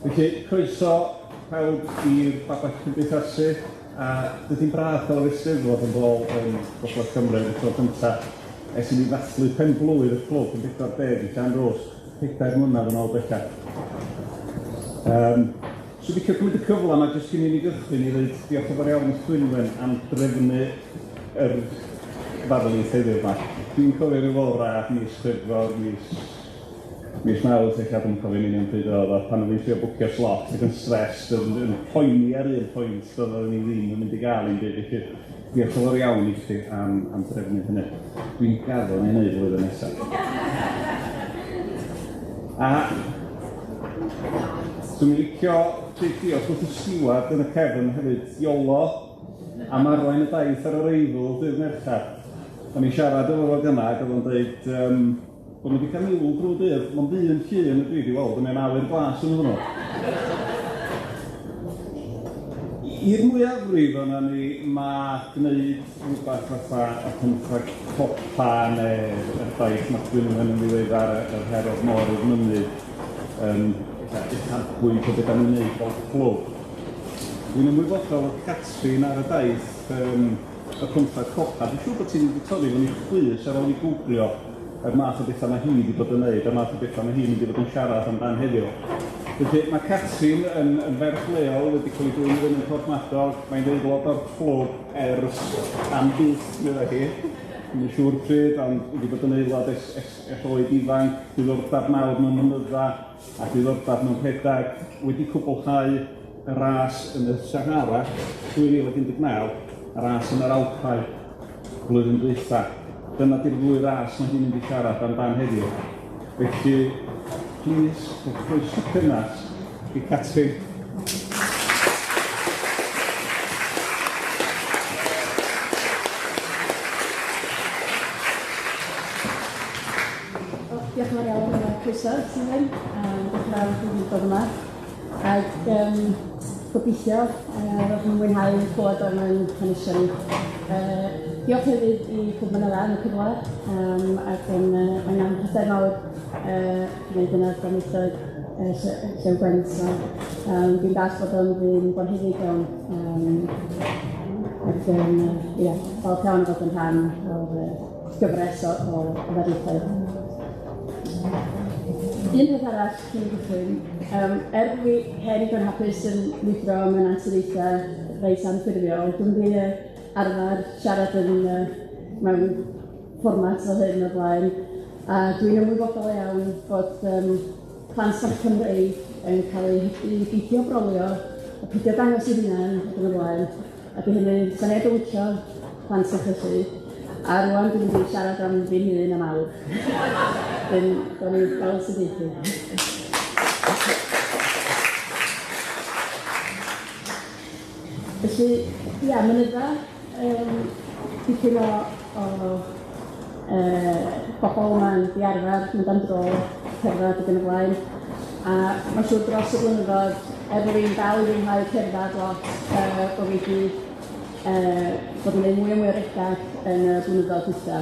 Felly, croeso pawb i'r Babell Cymdeithasu, a dydi'n braf cael yr Eisteddfod yn ôl yn Gogledd Cymru am y tro cynta ers i ni ddathlu pen-blwydd y clwb yn 40 yn Llanrwst, 4 mlynedd yn ôl bellach. Swn i'n licio cymryd y cyfle yma jyst cyn i ni gychwyn i ddweud diolch yn fawr iawn i Dwynwen am drefnu yr ddarlith heddiw 'ma. Dwi'n cofio ryw fora mis Chwefror, mis mis Mawrth ella, dwi'm yn cofio'n union pryd oedd o, pan o'n i'n trio bwcio slot ac yn stressed, yn poeni ar un pwynt doeddwn i ddim yn mynd i gael un byd, felly diolch yn fawr iawn i chi am drefnu hynny. Dwi'n gaddo wna i wneud flwyddyn nesaf. A swn i'n licio deud diolch wrth y stiward yn y cefn hefyd, Iolo, am arwain y daith ar yr Eifl dydd Mercher. O'n i'n siarad efo fo gynna ac oedd o'n deud bod nhw wedi cael niwl drwy dydd, mond un llun ydw i wedi weld, a mae'n awyr glas yn hwnnw. I'r mwyafrif ohonon ni, ma' gwneud rhywbeth fatha y pymtheg copa neu'r daith nath Dwynwen yn ddiweddar, yr her o'r môr i'r mynydd, yn ella uchafbwynt o beth 'dan ni'n neud fel clwb. Dwi'n ymwybodol o Catrin ar y daith y pymtheg copa, dwi'n siŵr bod ti'n mynd i torri fyny chwys ar ôl i gwblio yr math o bethau mae hi wedi bod yn neud, a'r math o bethau mae hi'n mynd i fod yn siarad amdan heddiw. Felly mae Catrin yn ferch leol, wedi cael ei dwyn i fyny yn Porthmadog, mae'n aelod o'r clwb ers am byth, meddai hi. Dwi'm yn siŵr pryd, ond wedi bod yn aelod ers oed ifanc, diddordeb mawr mewn mynydda a diddordeb mewn rhedeg, wedi cwblhau y ras yn y Sahara 2019, y ras yn yr Alpau blwyddyn dwytha. Dyna di'r ddwy ras mae hi'n mynd i siarad amdan heddiw. Felly, plîs, rhowch croeso cynnes i Catrin. Wel, diolch yn fawr iawn am y croeso, Stephen. Diolch yn fawr i chi bod yma. Ac gobeithio fyddwch chi'n mwynhau clywed am ein hanesion ni. Diolch hefyd i Clwb Mynydda am y cyfle, ac yn mae'n anrhydedd mawr gwneud yna darlithoedd Llew Gwent. So, dwi'n dallt bod o'n ddyn bonheddig iawn. Ac yn ia, falch iawn o fod yn rhan o'r gyfres o ddarlithoedd. Un peth arall cyn cychwyn, er bo' fi hen ddigon hapus yn mwydro mewn anturiaethau reit anffurfiol, dwi'm 'di arfer siarad yn mewn fformat fel hyn o'r blaen, a dwi'n ymwybodol iawn bod plant bach Cymreig yn cael eu hybu i beidio brolio a peidio dangos eu hunain ac yn y blaen, a 'di hynny, sa neb yn licio plant bach felly, a rŵan dwi'n mynd i siarad am fy hun am awr. Wedyn, gawn ni weld sut eith hi. Felly, ia, mynydda, dipyn o bobl yma'n diarfer mynd am dro, cerdded ac yn y blaen. A ma'n siŵr dros y blynyddoedd, er bo' fi'n dal i fwynhau cerdded lot, bo' fi 'di bod yn neud mwy a mwy o redag yn y blynyddoedd dwytha.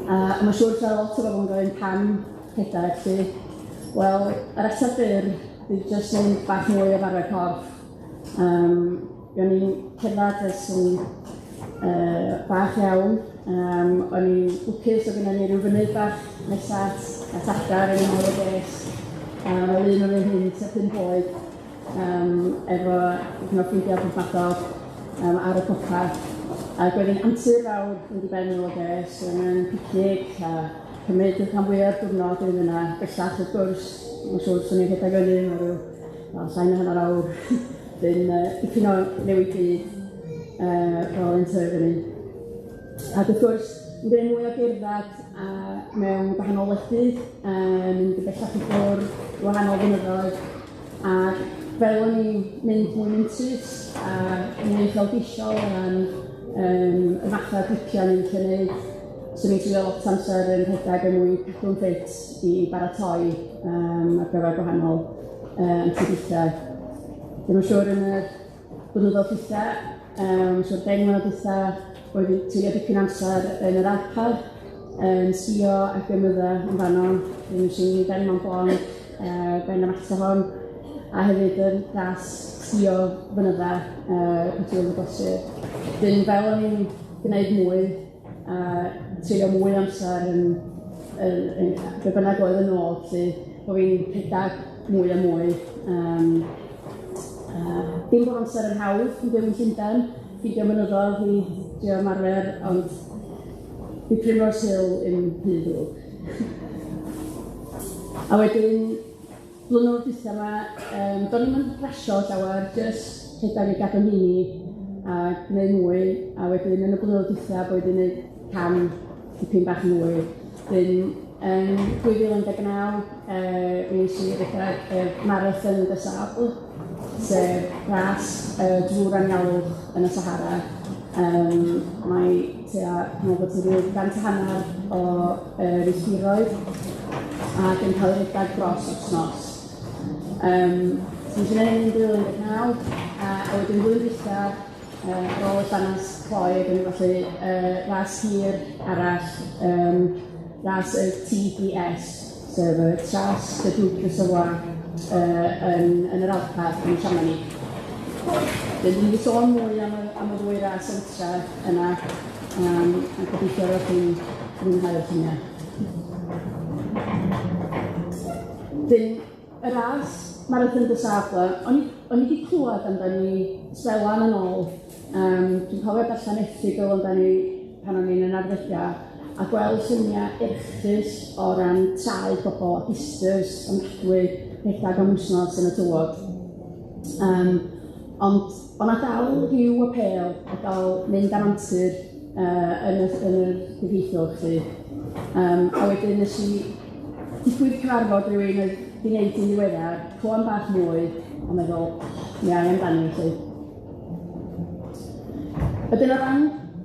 A ma'n siŵr sa lot o bobl yn gofyn pam rhedeg 'lly. Wel, yr ateb byr fydd jyst mynd bach mwy o farfer corff. O'n i'n cerdded ers o'n i'n bach iawn. O'n i'n lwcus oedd gynnon ni ryw fynydd bach nesa at adar yn ôl y ges. Oedd un o'n hyn tua 5 oed, efo un o ffrindiau Porthmadog ar y copa. Ac oedd hi'n antur fawr mynd i ben ôl y ges, o'n i'n picnic a cymryd y rhan fwyaf o'r diwrnod i fynd yna. Bellach wrth gwrs, mae'n siŵr swn i'n rhedeg fyny mewn ryw llai na hanner awr. Dyn dipyn o newid byd fel yn tyfu fyny. Ac wrth gwrs, yn gwneud mwy o gerdded a mewn gwahanol wledydd, mynd yn bellach i ffwrdd, wahanol fynyddoedd, a fel o'n i'n mynd mwy mentrus a mwy uchelgeisiol o ran y fathau o dripiau o'n i'n licio neud, so o'n i'n treulio lot o amser yn rhedeg er mwyn cadw'n ffit i baratoi ar gyfer gwahanol anturiaethau. Dwi'm yn siŵr yn y blynyddoedd dwytha, siŵr 10 mlynedd dwytha, oedd hi'n treulio dipyn amser yn yr Alpau, yn sgïo ac yn mynydda yn fanno. Nes i ben Mont Blanc. ben y Matterhorn, a hefyd yn ras sgïo fynydda yy Glasur. 'Dyn fel o'n i'n gneud mwy a treulio mwy o amser yn yn yn be' bynnag oedd y nod 'lly, bo' fi'n rhedag mwy a mwy dim bob amser yn hawdd yn byw yn Llundan, ffeindio mynyddodd i drio ymarfer, ond 'di Primrose Hill ddim rhy ddrwg. A wedyn blynyddoedd dwitha 'ma do'n i'm yn rasio llawer, jyst rhedag i gadw'n heini a gneud mwy, a wedyn yn y blynyddoedd dwitha bo' fi 'di neud cam dipyn bach mwy. Wedyn yn 2019 mi nes i redag y Marathon des Sables, sef ras drw'r anialwch yn y Sahara. Mae tua, dwi'n meddwl bod hi ryw 150 o filltiroedd ac yn cael ei redag dros wythnos. So nes i wneud hynny yn 2019 a wedyn flwyddyn dwytha ar ôl y llanast cloi ac yn felly ras hir arall, ras y TDS, sef y Trace de Duc de Savoie yn yr Alpau yn Chamonix. Wedyn dwi'n mynd i sôn mwy am y ddwy ras ultra yna a gobeithio fyddwch chi'n mwynhau'r lluniau. Wedyn y ras Marathon des Sables, o'n i 'di clwad amdani sbelan yn ôl, dwi'n cofio darllen erthygl amdani pan o'n i'n 'yn arddega, a gweld llunia' erchyll o ran traed bobol a blisters ofnadwy rhedag am wsnos yn y tywod. Ond o' 'na dal rhyw apêl o ga'l mynd am antur yn y yn yr cyfieithwr 'lly. A wedyn nes i digwydd cyfarfod rywun oedd 'di neud hi'n ddiweddar, clywed bach mwy, a meddwl, mi ai amdani 'lly. Wedyn o ran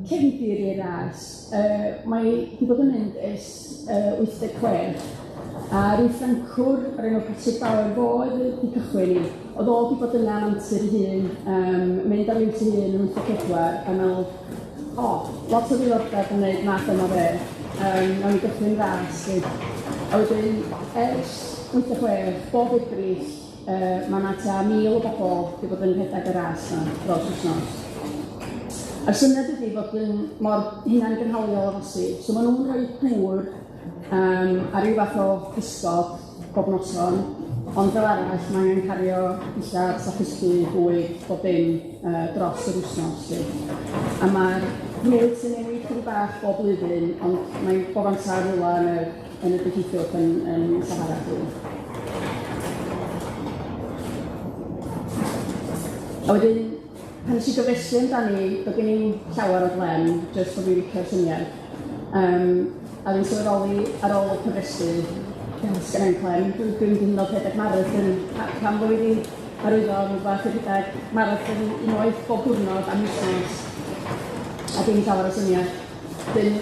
cefndir i'r ras, mae 'di bod yn mynd ers 86, a ryw Ffrancwr o'r enw Patrick Bauer fo oedd 'di cychwyn 'i. O'dd o 'di bod yna am antur 'i hun, mynd ar liwt 'i hun yn 84 a me'wl, o, lot o ddiddordeb yn neud math yma o beth, nawn ni gychwyn ras 'lly. A wedyn ers 86, bob Ebrill, ma' 'na tua 1,000 o bobol 'di bod yn rhedeg y ras 'ma dros wsnos. A'r syniad ydi fod yn mor hunangynhaliol â phosib, so ma' nw'n rhoi dŵr a ryw fath o cysgod bob noson, ond fel arall ma' angen cario dillad, sac cysgu, bwyd, bob dim dros yr wsnos 'lly. A ma'r route yn newid chydig bach bob blwyddyn, ond mae bob amsar rwla yn y yn y diffyg yn Sahara 'lly. A wedyn pan nes i gofrestru amdani, do'dd gen i'm llawer o glem, jyst bo' fi licio'r syniad. A fi'n sylweddoli ar ôl cyfrestru, sgenna i'm clem, dwi'n mynd i rhedeg marathon, pam bo' fi 'di arwyddo am rwbath i rhedeg marathon unwaith bob diwrnod am wythnos, a dim llawer o syniad. Wedyn,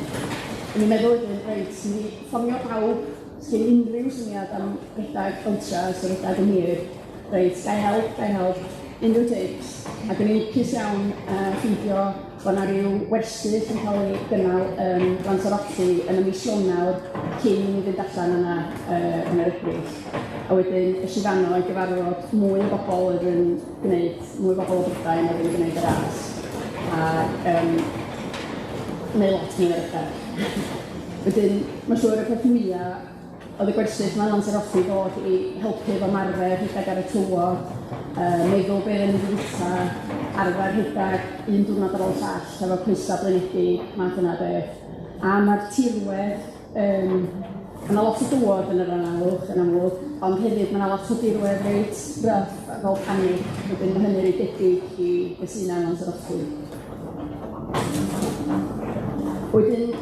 o'n i'n meddwl wedyn, reit, mynd i ffonio pawb sgyn unrhyw syniad am redag ultras o redag yn hir, reit, gai help, gai help, unrhyw tips, ac o'n i'n lwcus iawn ffeindio bod 'na ryw wersyll yn cael ei gynnal yn Lanzarote yn y mis Ionawr cyn i mi fynd allan yna yn yr Ebrill. A wedyn es i fanno i gyfarfod mwy o bobl oedd yn gwneud, mwy o bobl o Brydain oedd yn gwneud y ras, a neu lot mwy o redeg. Wedyn, mae'n siŵr y peth mwya oedd y gwersyll 'ma yn Lanzarote ddod i helpu efo ymarfer rhedeg ar y tywod, meddwl be' o'n i'n mynd i fwyta, arfer rhedeg un diwrnod ar ôl llall efo coesa blinedig, math yna o beth. A ma'r tirwedd, ma' 'na lot o dywod yn yr anialwch yn amlwg, ond hefyd ma' 'na lot o dirwedd reit rough a volcanic, wedyn ma' hynny reit debyg i be' sy 'na yn Lanzarote. Wedyn,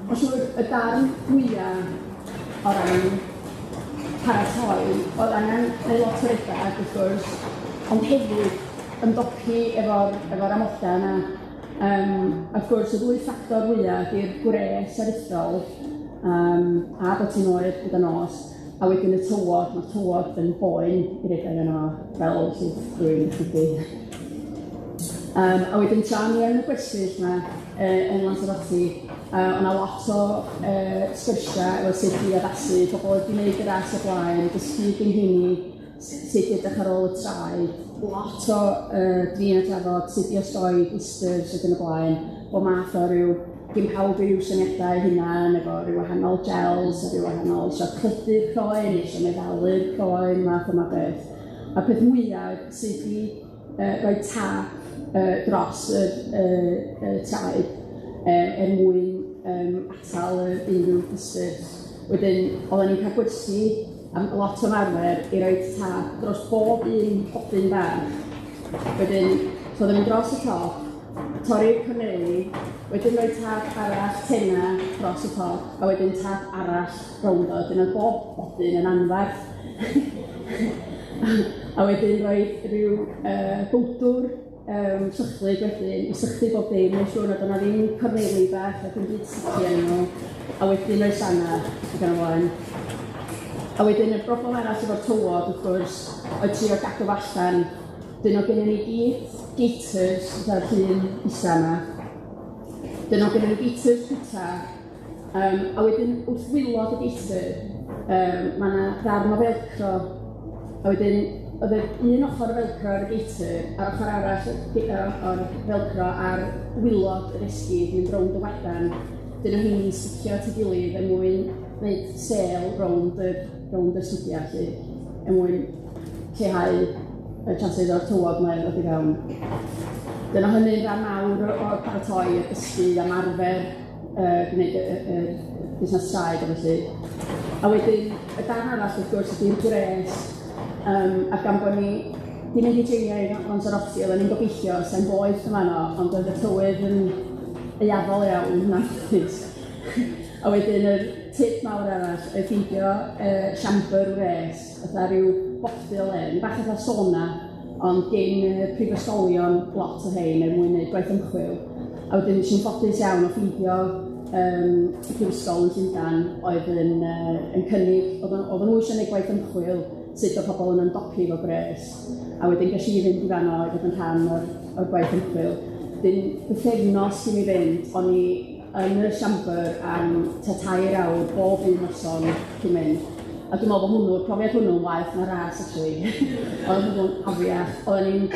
ma' siŵr y darn mwya o ran paratoi, o'dd angen neu' lot o redag wrth gwrs, ond hefyd ymdopi efo'r amoda yna. A wrth gwrs y ddwy ffactor fwya ydi'r gwres aruthrol, a bod ti'n oer gyda nos, a wedyn y tywod, ma'r tywod yn boen i redag arno fo, fel sydd rywun yn credu. A wedyn tra o'n i yn y gwersyll 'ma yn Lanzarote. O' 'na lot o sgyrsia efo sut i addasu, pobol oedd 'di neud y ras o blaen, dysgu gyn heini sut i edrych ar ôl y traed, lot o drin a trafod sut i osgoi blisters ac yn y blaen, bob math o ryw gin pawb ryw syniadau eu hunan efo ryw wahanol gels a ryw wahanol isio clydu'r croen, isio meddalu'r croen, math yma beth. A peth mwya oedd sut i roi tâp dros y y y traed er mwyn atal yr unrhyw blisters. Wedyn oedden ni'n cael gwersi am lot o ymarfer i roid tâp dros bob un potyn bach. Wedyn, so oedden ni'n dros y top, torri'r corneli, wedyn rhoi tâp arall tena dros y top, a wedyn tâp arall rownd o. Wedyn oedd bob potyn yn anferth. A wedyn rhoi rhyw bowdwr sychlyd wedyn i sychu bob dim, neu siŵr nad o'na ddim corneli bach ac yn byd sticky arnyn nhw, a wedyn rhoi sanna ac yn y blaen. A wedyn y broblem arall efo'r tywod, wrth gwrs, oedd trio gadw fo allan. Dyn oedd gennyn ni gyd gaiters, fatha'r llun isa 'ma. Dyn oedd gennyn ni gaiters cwta, a wedyn wrth waelod y gaiter, ma' 'na ddarn o velcro, a wedyn oedd yr un ochr o velcro ar y gaiter a'r ochr arall o'r velcro ar waelod yr esgid mynd rownd y wadan. Dyn nhw hynny'n sticio at ei gilydd er mwyn gwneud sêl rownd y sgidiau 'lly, er mwyn lleihau y chances o'r tywod 'ma i ddod i fewn. Dyna hynny'n rhan mawr o'r paratoi, y dysgu am arfer gwneud y busnes traed a felly. A wedyn y darn arall wrth gwrs ydy'r gwres, a gan bod ni 'di mynd i dreulio i Lanzarote, oedden ni'n gobeithio sa'n boeth yn fanno, ond oedd y tywydd yn aeafol iawn yn anffodus. A wedyn yr tip mawr arall oedd ffeindio siambr wres, fatha ryw bopty o le, bach fatha sauna, ond gin y prifysgolion lot o rhein er mwyn neud gwaith ymchwil. A wedyn nes i'n ffodus iawn o ffeindio y prifysgol yn Llundain oedd yn cynnig, oedden nhw eisiau gwneud gwaith ymchwil sut oedd pobl yn ymdopi efo gwres. A wedyn ges i fynd i fanno i fod yn rhan o'r gwaith ymchwil. Wedyn pythefnos cyn i fynd, o'n i yn y siambr am tua 3 awr bob un noson cyn mynd. A dwi'n meddwl bod hwnnw, y profiad hwnnw yn waeth na ras actually. Oedd hwnnw'n afiach. Oedden ni'n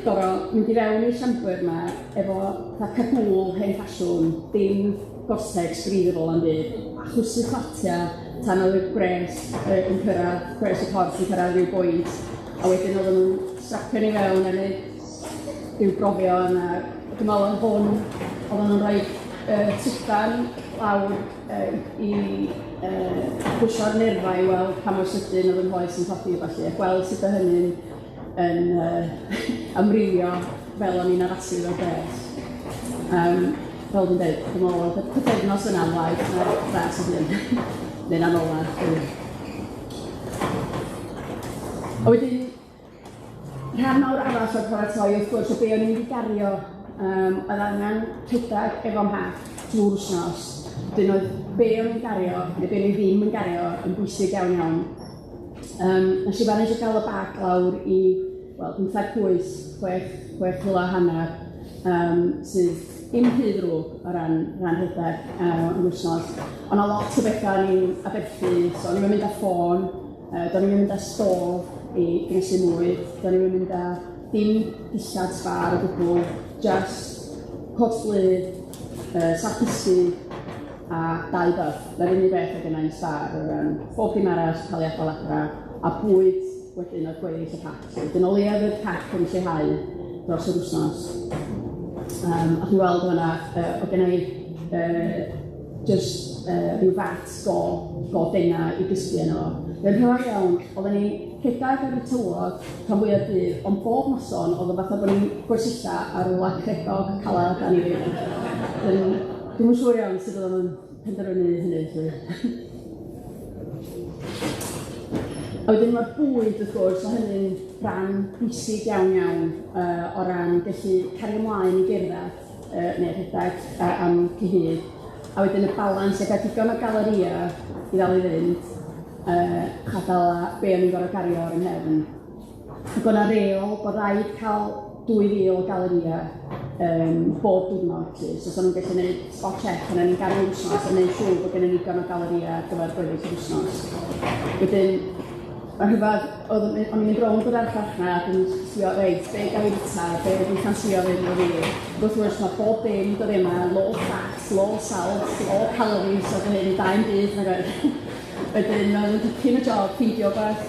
gorfod mynd i fewn i'r siambr yma efo fatha cagŵl hen ffasiwn, dim Gore-Tex breathable na'm byd, a chwysu chwartia tan oedd y gwres yn cyrraedd, gwres y corff yn cyrraedd ryw bwynt, a wedyn oedden nhw'n strapio ni fewn a neud ryw brofion, a dwi'n meddwl oedd hwn, oedden nhw'n rhoi trydan lawr i pwysio'r nerfau i weld pa mor sydyn oedd 'y nghoes yn codi a ballu, a gweld sut oedd hynny'n yn amrywio fel o'n i'n addasu efo'r gwres. Fel dwi'n deud, dwi'n meddwl oedd y pythefnos yna'n waeth na'r ras ei hun, neu'n anoddach. A wedyn, rhan mawr arall o'r paratoi, wrth gwrs, o be o'n i'n mynd i gario, oedd angen rhedeg efo mhac drwy'r wythnos. Wedyn oedd be o'n i'n gario, neu be o'n i ddim yn gario, yn bwysig iawn iawn. Nes i manage gael y bag lawr i, wel, 15 pwys, 6, 6 kilo a hanner, sydd ddim rhy ddrwg o ran rhedeg yn wythnos. Ond o lot o bethau o'n i'n aberthu, so o'n i'n mynd â ffôn, do'n i'n mynd â stôf i gynhesu mwyd, do'n i'n mynd â dim dillad sbâr o gwbl, just cot gwlyb, sac cysgu, a 2 buff. 'Na'r unig beth oedd gennai'n sbâr, o ran bob dim arall cael ei adael adra, a bwyd wedyn oedd gweddill y pac. So wedyn o leia oedd y pac yn lleihau dros yr wythnos. A chi'n gweld fan'na, oedd gennai just rhyw fat go dena i gysgu yno fo. Mae'n rhyfedd iawn, oedden ni'n rhedeg ar y tywod rhan fwyaf dydd, ond bob noson oedd o fatha bod ni'n gwersylla ar rywle cregog calad annifyr. Dwi'm yn siŵr iawn sut oedden nhw'n penderfynu hynny, 'lly. A wedyn ma'r bwyd, wrth gwrs, ma' hynny'n rhan bwysig iawn iawn o ran gallu cario ymlaen i gerdded neu rhedeg am cyhyd. A wedyn y balans a gael digon o galoria i ddal i fynd, chadal a be o'n i'n gorfod gario ar 'y nghefn. Ac o'na reol bod rhaid cael 2000 o galoria bob diwrnod 'lly. So sa nhw'n gallu gwneud spot check pan o'n ni'n ganol wythnos a neud siŵr bod gennyn ni digon o galorïau ar gyfer gweddill yr wythnos. Wedyn, mae'n rhyfedd, oedd o'n i'n mynd rownd yr archfarchnad yn sbio, reit, be ga i fwyta, be dwi'n ffansio fynd efo fi. Wrth gwrs, mae bob dim dyddiau yma, low fat, low salt, low calories, oedd hyn, da i'm byd, nag oedd. Wedyn, oedd yn dipyn o job ffeindio beth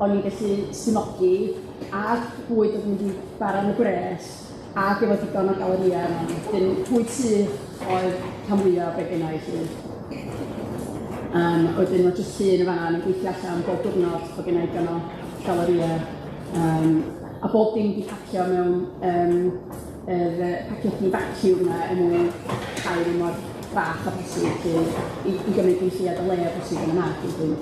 o'n i'n gallu smogi, a bwyd oedd yn mynd i bara yn y gwres, ac efo digon o galorïau yno. Wedyn, bwyd syth oedd rhan fwyaf o be genna i 'lly. Wedyn ma' jyst llun yn fan'na, o'n i'n gweithio allan bob diwrnod bod genna i digon o galorïau. A bob dim 'di pacio mewn yr pacedi vacuum 'na er mwyn cael nhw mor fach â posib 'lly, i gymryd gyn lleiad o le â posib yn y map wedyn.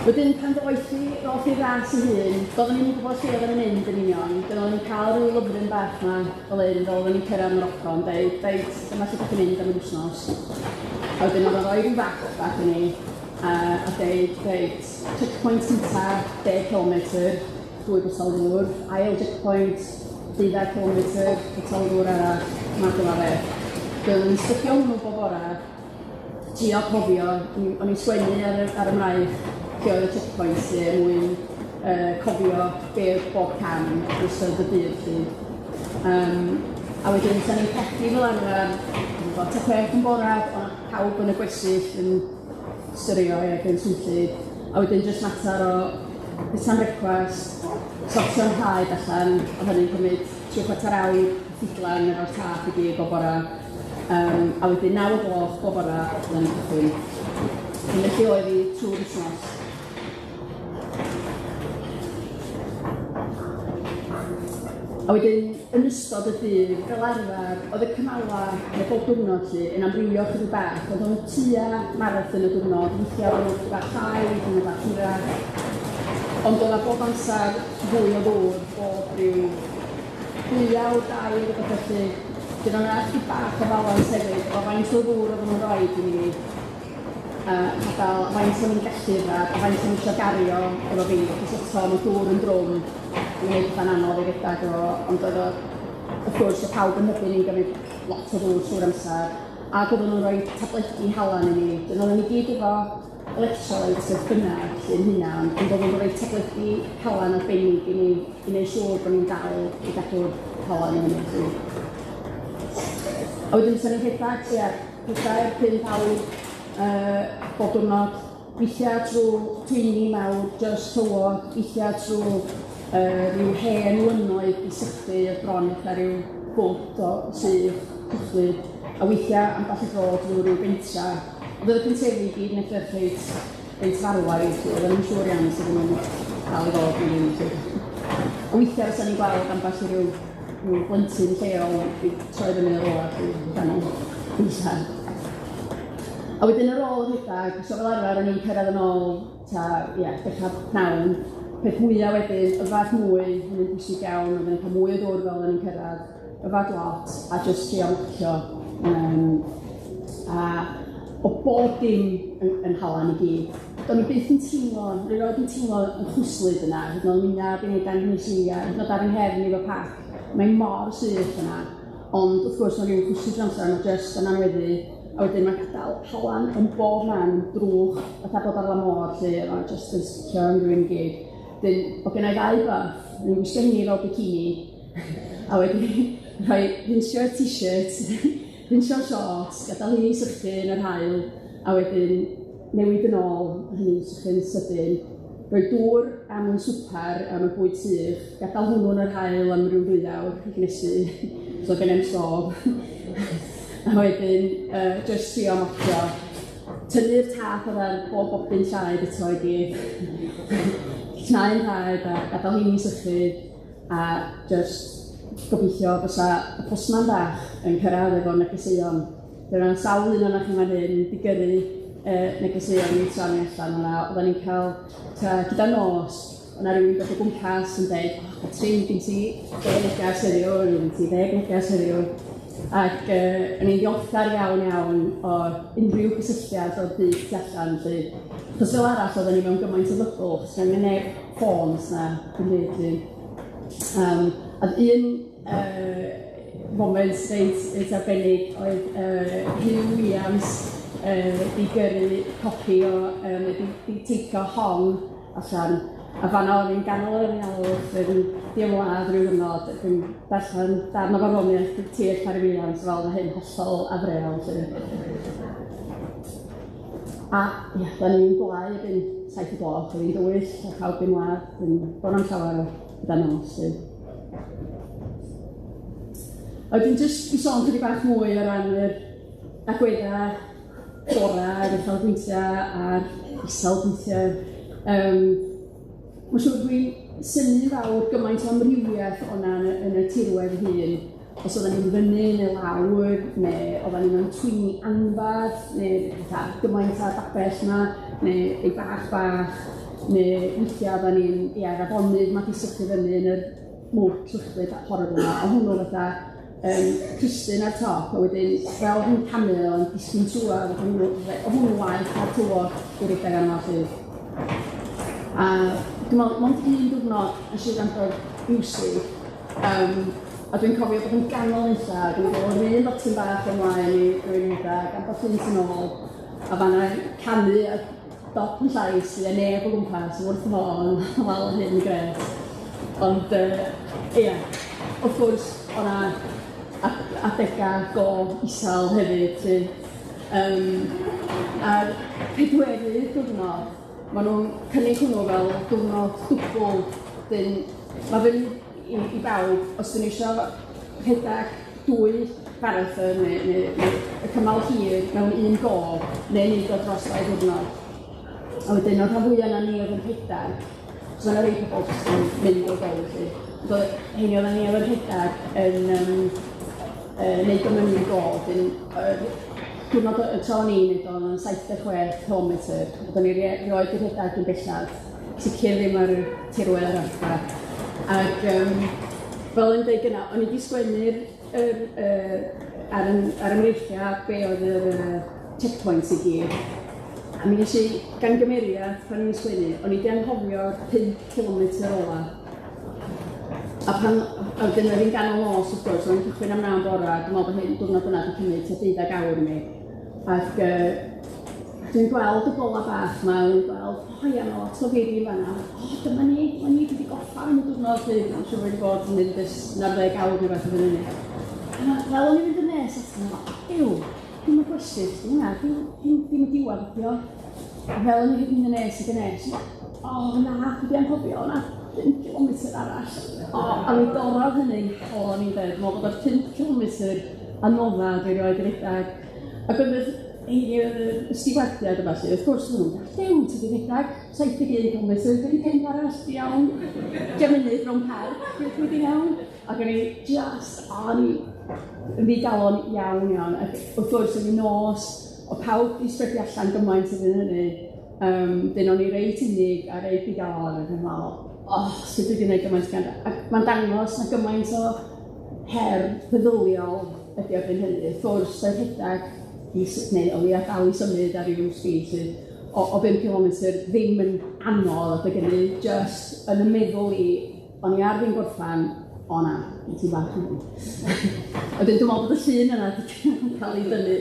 Wedyn pan ddoeth hi, ddoth i'r ras ei hun, doeddwn i'm yn gwybod lle oedden ni'n mynd yn union. Dyna o'n i'n cael rhyw lyfryn bach 'ma fel hyn, fel oedden ni'n cyrraedd Morocco yn deud, reit, dyma lle dach chi'n mynd am yr wythnos. A wedyn oedd o'n rhoi rhyw fap bach i ni a deud, reit, checkpoint cynta, 10 kilometr, dwy botel ddŵr, ail checkpoint, 12 kilometr, botel ddŵr arall, math yma o beth. Doeddwn i'n stycio hwnnw bob bora, trio cofio, o'n i'n sgwennu ar y mraich lle oedd y checkpoints 'lly er mwyn cofio be oedd bob cam yn ystod y dydd 'lly. A wedyn 'sa ni'n codi fel arfer, dwi'm yn gwbod, tua 6 yn bora, o'dd pawb yn y gwersyll yn styrio ac yn swnllyd, a wedyn jyst mater o bwyta'n brecwast, sortio'n rhaed allan, o'dd hynny'n cymryd tri chwarter awr, ffidlan efo'r tâp i gyd bob bora. A wedyn 9 o gloch bob bora oedden ni'n cychwyn. Yn felly oedd hi trwy'r wythnos. A wedyn yn ystod y dydd, fel arfer, oedd y cymala, neu bob diwrnod 'lly, yn amrywio chydig bach. Oedd o'n tua marathon y diwrnod, weithiau oedd nhw'n bach llai, weithiau nhw'n bach hirach. Ond oedd 'na bob amser fwy o ddŵr, bob ryw dwy awr, dair, rywbeth felly. Wedyn oedd 'na chydig bach o falans hefyd o faint o ddŵr oedden nhw'n rhoid i ni, a gadael faint o'n i'n gallu yfed, a faint o'n i isio gario efo fi, achos eto ma' dŵr yn drwm, yn gwneud petha'n anodd i redag efo, ond oedd o, wrth gwrs, oedd pawb yn hybu ni i gymryd lot o ddŵr trwy'r amser, ac oedden nhw'n rhoi tabledi halen i ni. Wedyn oedden ni gyd efo electrolytes beth bynnag 'lly yn hunan, ond oedden nhw'n rhoi tabledi halen arbennig i ni i wneud siŵr bod ni'n dal i gadw'r halen yn fyny 'lly. A wedyn 'sa ni'n rhedeg tua 4, 5 awr bob diwrnod, weithiau trwy twyni mawr, jyst tywod, weithiau trwy ryw hen lynnoedd 'di sychu oedd bron fatha ryw bwt o sych cwchlyd, a weithiau ambell i dro drwy ryw bentra. Ond oedd y pentrefi i gyd yn edrych reit reit farwaidd 'lly, oedden ni'm yn siŵr iawn os oedden nhw'n dal i fod neu ddim 'lly. A weithiau fysa ni'n gweld ambell i ryw ryw blentyn lleol 'di troi fyny o rywle 'lly, ganol nunlla. A wedyn ar ôl rhedeg, so fel arfer o'n i'n cyrraedd yn ôl ta, ie, dechrau pnawn. Peth mwya wedyn, yfad mwy, hynny'n bwysig iawn, oedden ni'n cael mwy o ddŵr fel oedden ni'n cyrraedd, yfad lot, a jyst trio ymlacio. A o bob dim yn halen i gyd. Do'n i byth yn teimlo, rwy erioed yn teimlo yn chwyslyd yna, hyd yn oed minna di wneud anghyfneithiau, hyd yn oed ar 'y nghefn i efo pac, mae'n mor sych yna. Ond wrth gwrs mae rhywun chwysu drwy amser, mae jyst yn anweddu, a wedyn mae'n gadael halan yn bob man, drwch, fatha bod ar lan môr 'lly, a mae jyst yn sticio yn rhywun i gyd. Wedyn, oedd genna i ddau buff, o'n i'n gwisgo hynny fel bikini, a wedyn rhoi rinsio'r t-shirt, rinsio'r shorts, gadael hynny i sychu yn yr haul, a wedyn newid yn ôl, hynny'n sychu'n sydyn, rhoi dŵr am yn swper, am y bwyd sych, gadael hwnnw yn yr haul am ryw ddwy awr i gnesu, so gen i'm stôf. A wedyn jyst trio mocio, tynnu'r tâp oedd ar bob bobyn llaid eto i gyd, llnau'n rhaed a gadael hynny i sychu, a jyst gobeithio fysa y postman bach yn cyrraedd efo negeseuon. Dyna sawl un ohonoch chi fan hyn 'di gyrru negeseuon i tra o'n i allan yna. Oedden ni'n cael tua gyda nos, o' 'na rywun dod o gwmpas yn deud, "O, Catrin, gen ti 10 neges heddiw, neu gen ti 10 neges heddiw." Ac o'n i'n ddiolchgar iawn iawn o unrhyw gysylltiad o'r byd tu allan 'lly. Achos fel arall oedden ni mewn gymaint o fybl, achos doedd gen neb ffôns na dim byd 'lly. A un moment reit arbennig oedd Huw Williams 'di gyrru copi o 'di teipio hon allan, a fan'na o'n i'n ganol yr anialwch yn diymwad ryw ddiwrnod ac yn darllen darn o farddoniaeth T.H. Parry Williams fel ma' hyn hollol afreal 'lly. A ia, da ni'n gwlau erbyn 7 y gloch, oedd hi'n dywyll, a pawb yn wlad, yn bron am llawer o gyda nos 'lly. A wedyn jyst i sôn chydig bach mwy o ran yr agwedda gora, yr uchelbwyntia a'r iselbwyntia. Mae'n siŵr dwi'n synnu fawr gymaint o amrywiaeth o'na yn y tirwedd hun. Os oedden ni'n fyny neu lawr, neu oedden ni mewn twyni anferth, neu fatha gymaint â'r babell 'ma, neu ei bach bach, neu weithiau oedden ni'n, ia, yr afonydd 'ma 'di sychu fyny yn yr mwd llychlyd horrible 'ma. O' hwnnw fatha crystyn ar top, a wedyn fel o'n nhw'n camu o'n disgyn trwadd, ac o' hwnnw'n waeth na'r tywod i redeg arno 'lly. A dwi'n meddwl, mond un diwrnod nes i wrando ar miwsig, a dwi'n cofio bod yn ganol nunlla, ac yn gweld yr un botwm bach o mlaen i rywun rhedeg, ambell un tu nôl, a fan'na canu a dop yn llais i a neb o gwmpas, wrth fy modd, wel, hyn yn grêt. Ond ia, wrth gwrs, o' 'na adega go isel hefyd 'lly. A'r pedwerydd diwrnod, ma' nw'n cynnig hwnnw fel diwrnod dwbl. Wedyn ma' fyny i bawb, os 'dyn ni isio rhedeg 2 marathon neu y cymal hir mewn un go, neu neud o dros 2 ddiwrnod. A wedyn o'r rhan fwya na ni oedd yn rhedeg, so yna rei pobl jyst yn mynd o go 'lly. Ond oedd rheini oedden ni oedd yn rhedeg yn neud o mewn un go, wedyn yr diwrnod y tro o'n i'n neud o, oedd o'n 76 kilometr. Oedden ni rioed 'di rhedeg yn bellach, sicr ddim ar y tirwedd yr Alpau. Ac fel o'n i'n deud gynna, o'n i 'di sgwennu'r yr ar 'yn ar 'y mreichia be oedd yr checkpoints i gyd. A mi nes i gamgymeriad pan o'n i'n sgwennu, o'n i 'di anghofio'r 5 kilometr ola. A pan a wedyn oedd hi'n ganol nos wrth gwrs, o'n i'n cychwyn am 9 bora, dwi'n meddwl bod hyn diwrnod yna 'di cymryd tua 12 awr i mi. Ac dwi'n gweld y gola bach 'ma, dwi'n gweld, o ia, ma' lot o firi yn fan'na. O, dyma ni, dyma ni, dwi 'di gorffan y diwrnod 'lly. Dwi'n siŵr wedi bod yn mynd ers 90 awr neu beth erbyn hynny. A fel o'n i'n mynd yn nes atyn nhw, Duw, dim y gwersyll, dim hwnna, dim, dim, dim y diwedd ydi o. A fel o'n i'n mynd yn nes ac yn nes, o na, dwi 'di anghofio, na, 5 kilometr arall. O, a mi dorrodd hynny, o, o'n i'n dweud, dwi'n meddwl bod o'r 5 kilometr anodda dwi erioed 'di redag. Ac oedd y stiwardiaid a ballu, wrth gwrs, oedden nhw'n dweud, Duw, ti 'di rhedeg 71 kilometr, dwi 'di 5 arall, di iawn, 10 munud rownd parc, dwi 'di iawn. Ac o'n i just, o'n i yn ddigalon iawn iawn. Ac wrth gwrs, oedd hi'n nos, o pawb 'di spreadio allan gymaint erbyn hynny. Dyn o'n i reit unig a reit ddigalon ac yn meddwl, oh, sut dwi 'di gwneud gymaint gan... Ac mae'n dangos na gymaint o her feddyliol ydy erbyn hynny. Wrth gwrs, y rhedeg i neu o leia dal i symud ar ryw speed sydd o 5 kilometr ddim yn anodd adeg hynny, just yn y meddwl i, o'n i ar fin gorffan, o na, i ti bach yn fwy. Wedyn dwi'n meddwl bod y llun yna wedi cael ei dynnu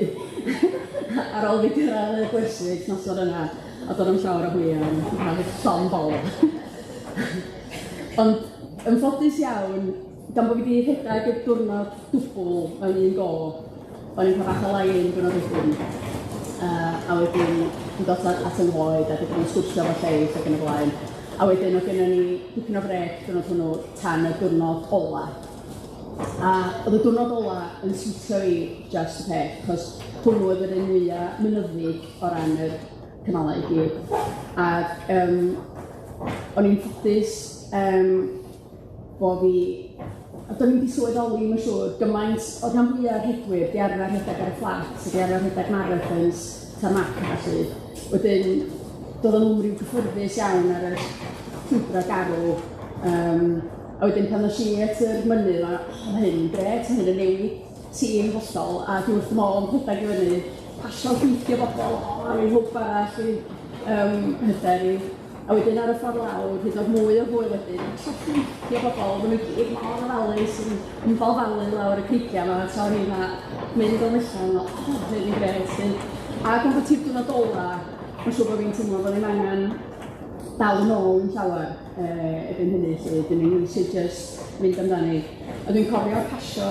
ar ôl fi gyrraedd y gwersyll noson yna, a dod am llawer o hwyl, yn cael llond bol. Ond yn ffodus iawn, gan bod fi wedi rhedeg y diwrnod dwbl mewn un go, o'n i'n cael bach o lie-in diwrnod wedyn. A wedyn yn dod at yng nghoed a wedi bod yn sgwrsio efo lleill ac yn y blaen. A wedyn oedd gennym ni dipyn o frêc diwrnod hwnnw tan y diwrnod ola. A oedd y diwrnod ola yn siwtio fi just y peth, achos hwnnw oedd yr un mwyaf mynyddig o ran yr cymalau i gyd. Ac o'n i'n ffodus bo fi, a do'n i'm 'di sylweddoli, mae'n siŵr, gymaint o'r rhan fwyaf o'r rhedwyr 'di arfer rhedeg ar y fflat, 'di arfer rhedeg marathons, tarmac a ballu. Wedyn, doedden nhw'm ryw gyffyrddus iawn ar y llwybrau garw. A wedyn pan ddos i at yr mynydd, o, ma' hyn yn grêt, ma' hyn yn newid. tîm hollol, a dwi wrth fy modd yn rhedeg i fyny, pasio llwythi o bobl, o, a rhoi hwb arall i hyder i. A wedyn ar y ffordd lawr, hyd yn oed mwy o hwyl wedyn, pasio llwythi o bobl, oedden nhw i gyd mor ofalus yn ymbalfalu lawr y creigiau 'ma, tra o'n i 'na mynd o'n allan, o, hyn yn grêt 'lly. A gan bod hi'r diwrnod ola, mae'n siŵr bod fi'n teimlo bod ddim angen dal yn ôl yn llawer erbyn hynny 'lly, dyn ni'n eisiau jyst mynd amdani. A dwi'n cofio pasio,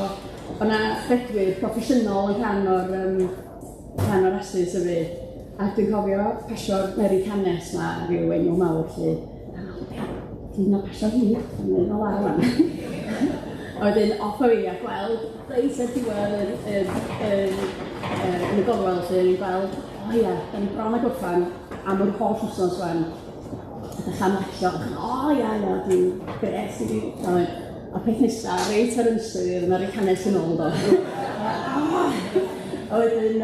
o' 'na redwyr proffesiynol yn rhan o'r rhan o'r rasys hefyd, a dwi'n cofio pasio'r Americanes 'ma, rhyw enw mawr 'lly, a meddwl, ia, dwi'n no pasio hi, dwi'n mynd o lawr ŵan. A wedyn off â fi a gweld reit ar diwedd yr yn y gorwel 'lly, o'n i'n gweld, o ia, da ni bron â gorffan am yr holl wsnos ŵan. A llanfacio, o ia, ia, dwi'n grêt, dwi 'di... A peth nesa, reit ar yr ystyr, oedd Americanes yn ôl do. A wedyn,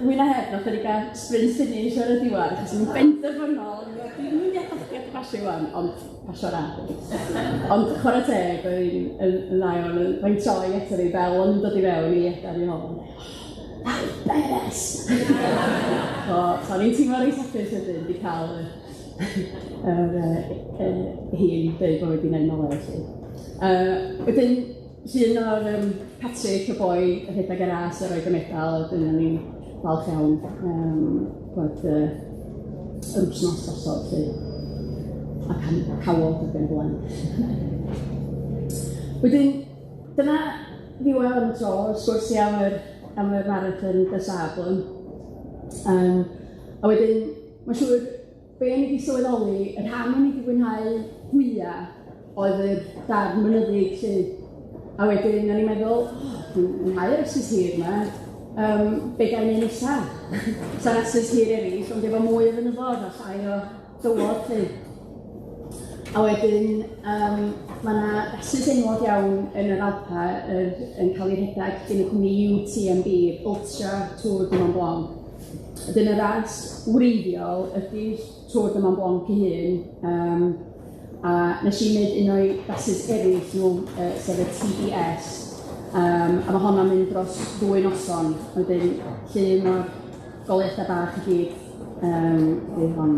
mwy na heb, nath ni gael sprint finish ar y diwedd, achos o'n i'n benderfynol, o'n i'n meddwl, dwi'n mynd i adael chdi at y pasio ŵan, ond pasio'r A. Ond chwarae teg, oedd hi'n yn dda iawn, mae'n troi ato fi fel o'n i'n dod i fewn i edrych i hon. Badass! So o'n i'n teimlo reit hapus wedyn, di cael yr hi'n dweud bod wedi gwneud nôl felly. Wedyn, llun o'r Patrick, y boi y rhedeg y ras a roed y medal, wedyn o'n i'n falch iawn bod yr wythnos drosodd 'lly, ac am cawod ac yn y blaen. Wedyn, dyna ddiwedd am y tro, sgwrs i am yr Marathon des Sables. A wedyn, mae'n siŵr, be o'n i 'di sylweddoli, y rhan o'n i 'di fwynhau fwya oedd y darn mynyddig 'lly. A wedyn o'n i'n meddwl, o, dwi'n mwynhau'r rasys hir 'ma, be ga i neud nesa? Sa rasys hir eraill, ond efo mwy o fynyddoedd a llai o dywod 'lly. A wedyn, ma' 'na rasys enwog iawn yn yr Alpau yn cael ei rhedeg gan y cwmni UTMB, Ultra Tour de Mont Blanc. Wedyn y ras wreiddiol ydy Tour de Mont Blanc ei hun, a nes i wneud un o'i rasys eraill nhw, sef y TDS, a ma' honno'n mynd dros 2 noson, wedyn llun o'r goleuadau bach i gyd, ydy hon.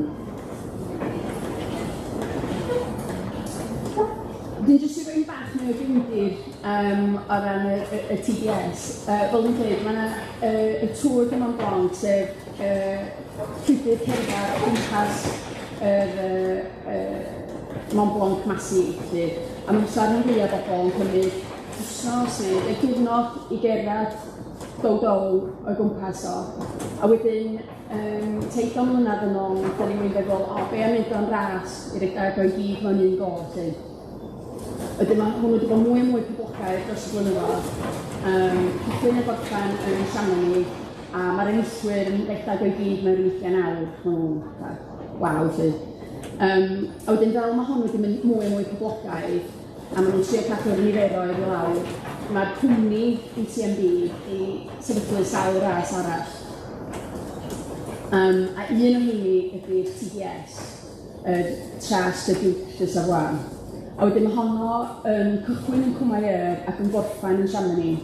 Dwi'n jyst i roi bach mwy o gefndir o ran y TDS. Fel dwi'n dweud, mae yna y Tour de Mont Blanc, sef llwybr cerdded o gwmpas yr Mont Blanc Massif, 'lly. A mae'n amser rhan fwyaf o bobl yn cymryd wythnos neu 10 diwrnod i gerdded dow-dow o'i gwmpas o. A wedyn, 30 mlynedd yn ôl, da ni'n mynd feddwl, o, be am wneud o'n ras i redeg o'i gyd mewn un go, 'lly. Wedyn mae hwnnw wedi bod mwy a mwy poblogaidd dros y blynyddoedd. Cychwyn a gorffen yn Chamonix, a mae'r enillwyr yn redeg o'i gyd mewn ryw 20 awr. Maen nhw'n waw, 'lly. A wedyn fel mae hwn wedi mynd mwy a mwy poblogaidd, a maen nhw'n trio cadw'r niferoedd i lawr, mae'r cwmni UTMB i sefydlu sawl ras arall. A un o heini ydy'r TDS, y Trace de Duc de Savoie. A wedyn mae honno yn cychwyn yn Courmayeur ac yn gorffen yn Chamonix.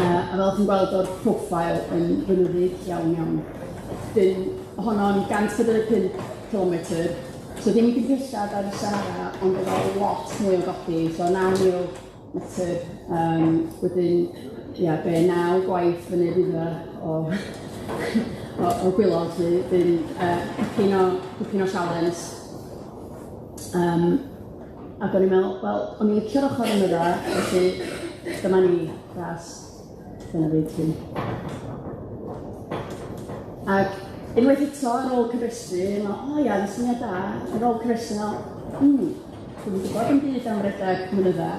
A fel chi'n gweld o'r profile yn fynyddig iawn iawn. Dyn honno'n 145 kilometr, so ddim gyn pellad ar y Sahara, ond efo lot mwy o godi, so 9,000 metr, wedyn, ia, be, 9 gwaith fyny'r Wyddfa o gwilod, 'lly, dyn dipyn o challenge. Ac o'n i'n meddwl, wel, o'n i'n licio'r ochr yna dda, felly dyma ni, ras, dyna fi, 'lly. Ac unwaith eto ar ôl cyfrestru, o'n i'n meddwl, o ia, syniad da, ar ôl cyfrestru, o'n i'n meddwl, dwi'm yn gwybod dim byd am redeg mynydda.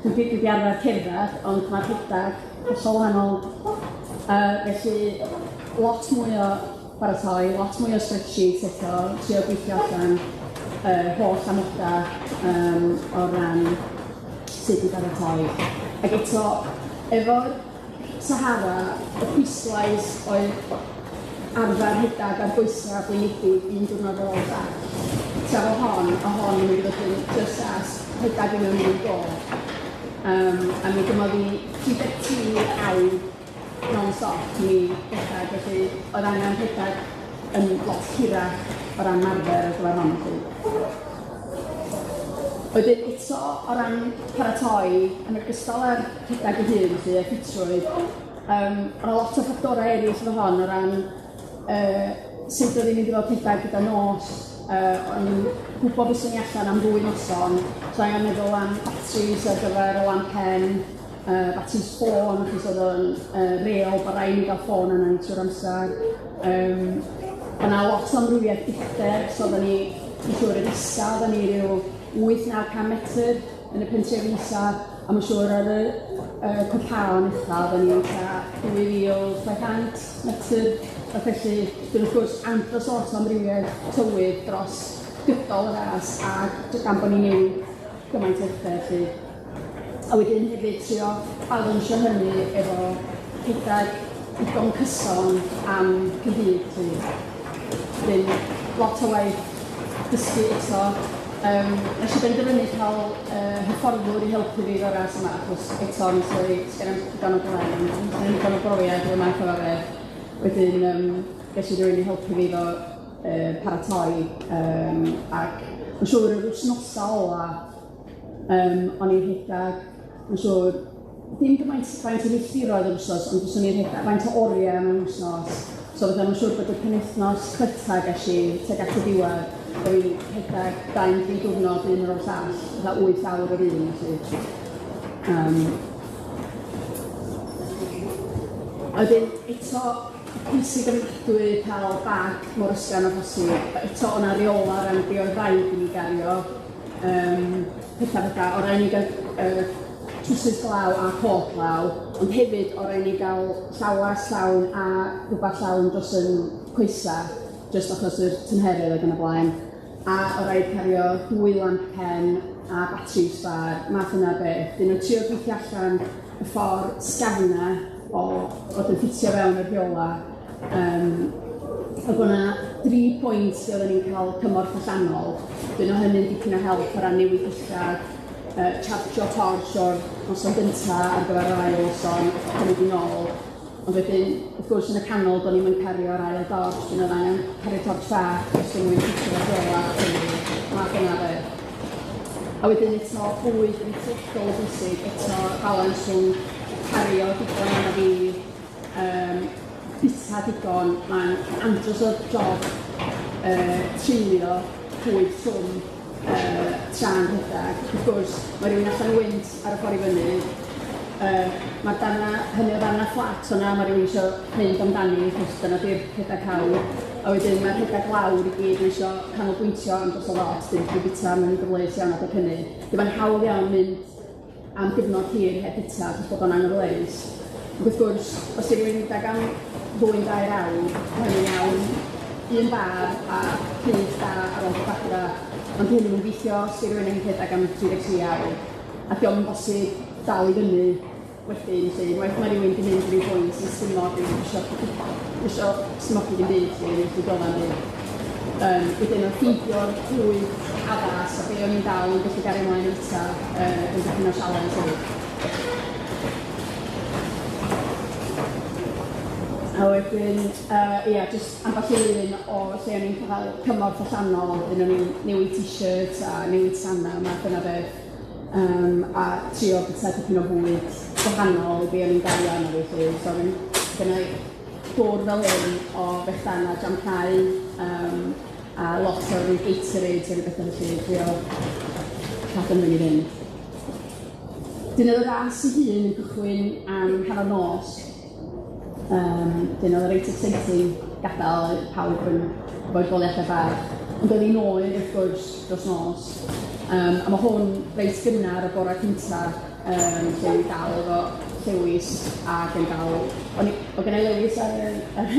Dwi'n dwi arfer cerdded, ond mae'r rhedeg hollol wahanol. Felly, lot mwy o baratoi, lot mwy o spreadsheets eto, trio gweithio allan holl amodau o ran sut i baratoi. Ac eto, efo'r Sahara, y pwyslais oedd arfer rhedeg ar goesau blinedig un diwrnod ar ôl llall. Tra fo hon, o hon yn mynd i fod yn just as rhedeg i mewn un go. A mi gymodd hi 33 awr non-stop i mi rhedag, felly oedd angen rhedag yn lot hirach o ran ymarfer ar gyfer hon felly. Wedyn eto o ran paratoi, yn ogystal â'r rhedag ei hun felly, a ffitrwydd, o' 'na lot o ffactorau eraill efo hon o ran sut oedd hi'n mynd i fod rhedag gyda nos, o'n i'n gwybod byswn i allan am 2 noson, so angen meddwl am batris ar gyfer y lamp pen, batris ffôn, achos oedd o'n reol bod rhaid i ni gael ffôn yna trwy'r amser. O' 'na lot o amrywiaeth uchder, so oedden ni, dwi'n siŵr yr isa, oedden ni ryw 800-900 metr yn y pentrefi isa, a mae'n siŵr ar y copaon ucha, oedden ni'n tua 2600 metr, a felly, dyn wrth gwrs andros o lot o amrywiaeth tywydd dros gydol y ras, a gan bod ni'n newid gymaint o uchder felly. A wedyn hefyd trio balansio hynny efo rhedag digon cyson am cyn hyd felly. Wedyn lot o waith dysgu eto. Nes i benderfynu cael hyfforddwr i helpu fi efo'r ras yma, achos eto nes i sgen i'm digon o glen, sgen i'm digon o brofiad efo math o beth. Wedyn ges i rywun i helpu fi efo paratoi, ac mae'n siŵr yr wythnosa ola, o'n i'n rhedag, mae'n siŵr, dim gymaint faint o filltiroedd yr wsos, ond fyswn i'n rhedag faint o oriau mewn wsos. So fatha mae'n siŵr bod y penwythnos clyta ges i tuag at y diwedd, o'n i'n rhedag 2-3 diwrnod un ar ôl llall, fatha 8 awr yr un felly. A wedyn eto pwysig ofnadwy cael bag mor ysgafn â posib. Eto o' 'na reola o ran be oedd raid i mi gario, petha fatha o' raid ni gael trowsus glaw a cot glaw, ond hefyd o' raid ni gael llawas llawn a rwbath llawn dros 'yn coesa, jyst achos yr tymheredd ag yn y blaen, a o' raid cario 2 lamp pen a batri sbâr, math yna o beth. Dyn nhw'n trio gweithio allan y ffordd sgafna o fod yn ffitio fewn y rheola. Ac o'na 3 pwynt lle oedden ni'n cael cymorth allanol. Dyn nhw hynny'n dipyn o help o ran newid dillad, chargio torch o'r noson gynta ar gyfer yr ail noson, cymryd i nôl. Ond wedyn, wrth gwrs, yn y canol, do'n i'm yn cario'r ail dorch, dyn oedd angen cario torch fach, jyst er mwyn ffitio fo rheola, math yna o beth. A wedyn eto bwyd yn eithriadol o bwysig, eto balans rhwng cario digon arno fi, bwyta digon, mae'n andros o job treulio bwyd trwm tra'n rhedag. Wrth gwrs, mae rhywun allan o wynt ar y ffordd i fyny, mae'r darna, hynny o ddarna fflat o'na, mae rhywun isio mynd amdani, achos dyna di'r rhedag hawdd. A wedyn mae'r rhedag lawr i gyd yn isio canolbwyntio am dros o lot, dim gallu bwyta mewn gyfleus iawn adeg hynny. Dim yn hawdd iawn mynd am gyfnod hir heb bwyta, achos bod o'n anghyfleus. Ac wrth gwrs, os 'di rhywun yn rhedag am 2-3 awr, ma' hynny'n iawn, un bar a pryd da ar ôl dod adra, ond hyn yn gweithio os 'di rhywun yn rhedeg am 33 awr, a dio'm yn bosib dal i fyny wedyn, felly unwaith ma' rhywun 'di mynd ryw bwynt yn stumog, ddim isio smogi dim byd, felly ddim isio diodda'n byd. Wedyn o'dd ffeindio'r bwyd addas a be o'n i'n dal yn gallu gario mlaen i fwyta yn dipyn o sialens hefyd. A wedyn ia, jyst ambell i lun o lle o'n i'n cael cymorth allanol, wedyn o'n i'n newid t-shirt a newid sanau, math yna beth, a trio bwyta dipyn o fwyd gwahanol i be o'n i'n gario arno fi 'lly. So o'n i'n gynna i dwr fel hyn o fechan a jam cnau, a lot o ryw Gatorades a ryw betha felly, trio cadw ymlaen i fynd. Dyn oedd y ras ei hun yn cychwyn am hanner nos. Dyn oedd o reit exciting gadael pawb yn efo'i goleuadau bach. Ond oedd hi'n oer wrth gwrs dros nos. A ma' hwn reit gynnar y bore cynta, lle o'n i dal efo llewis ac yn dal, o'n gynna i lewis ar y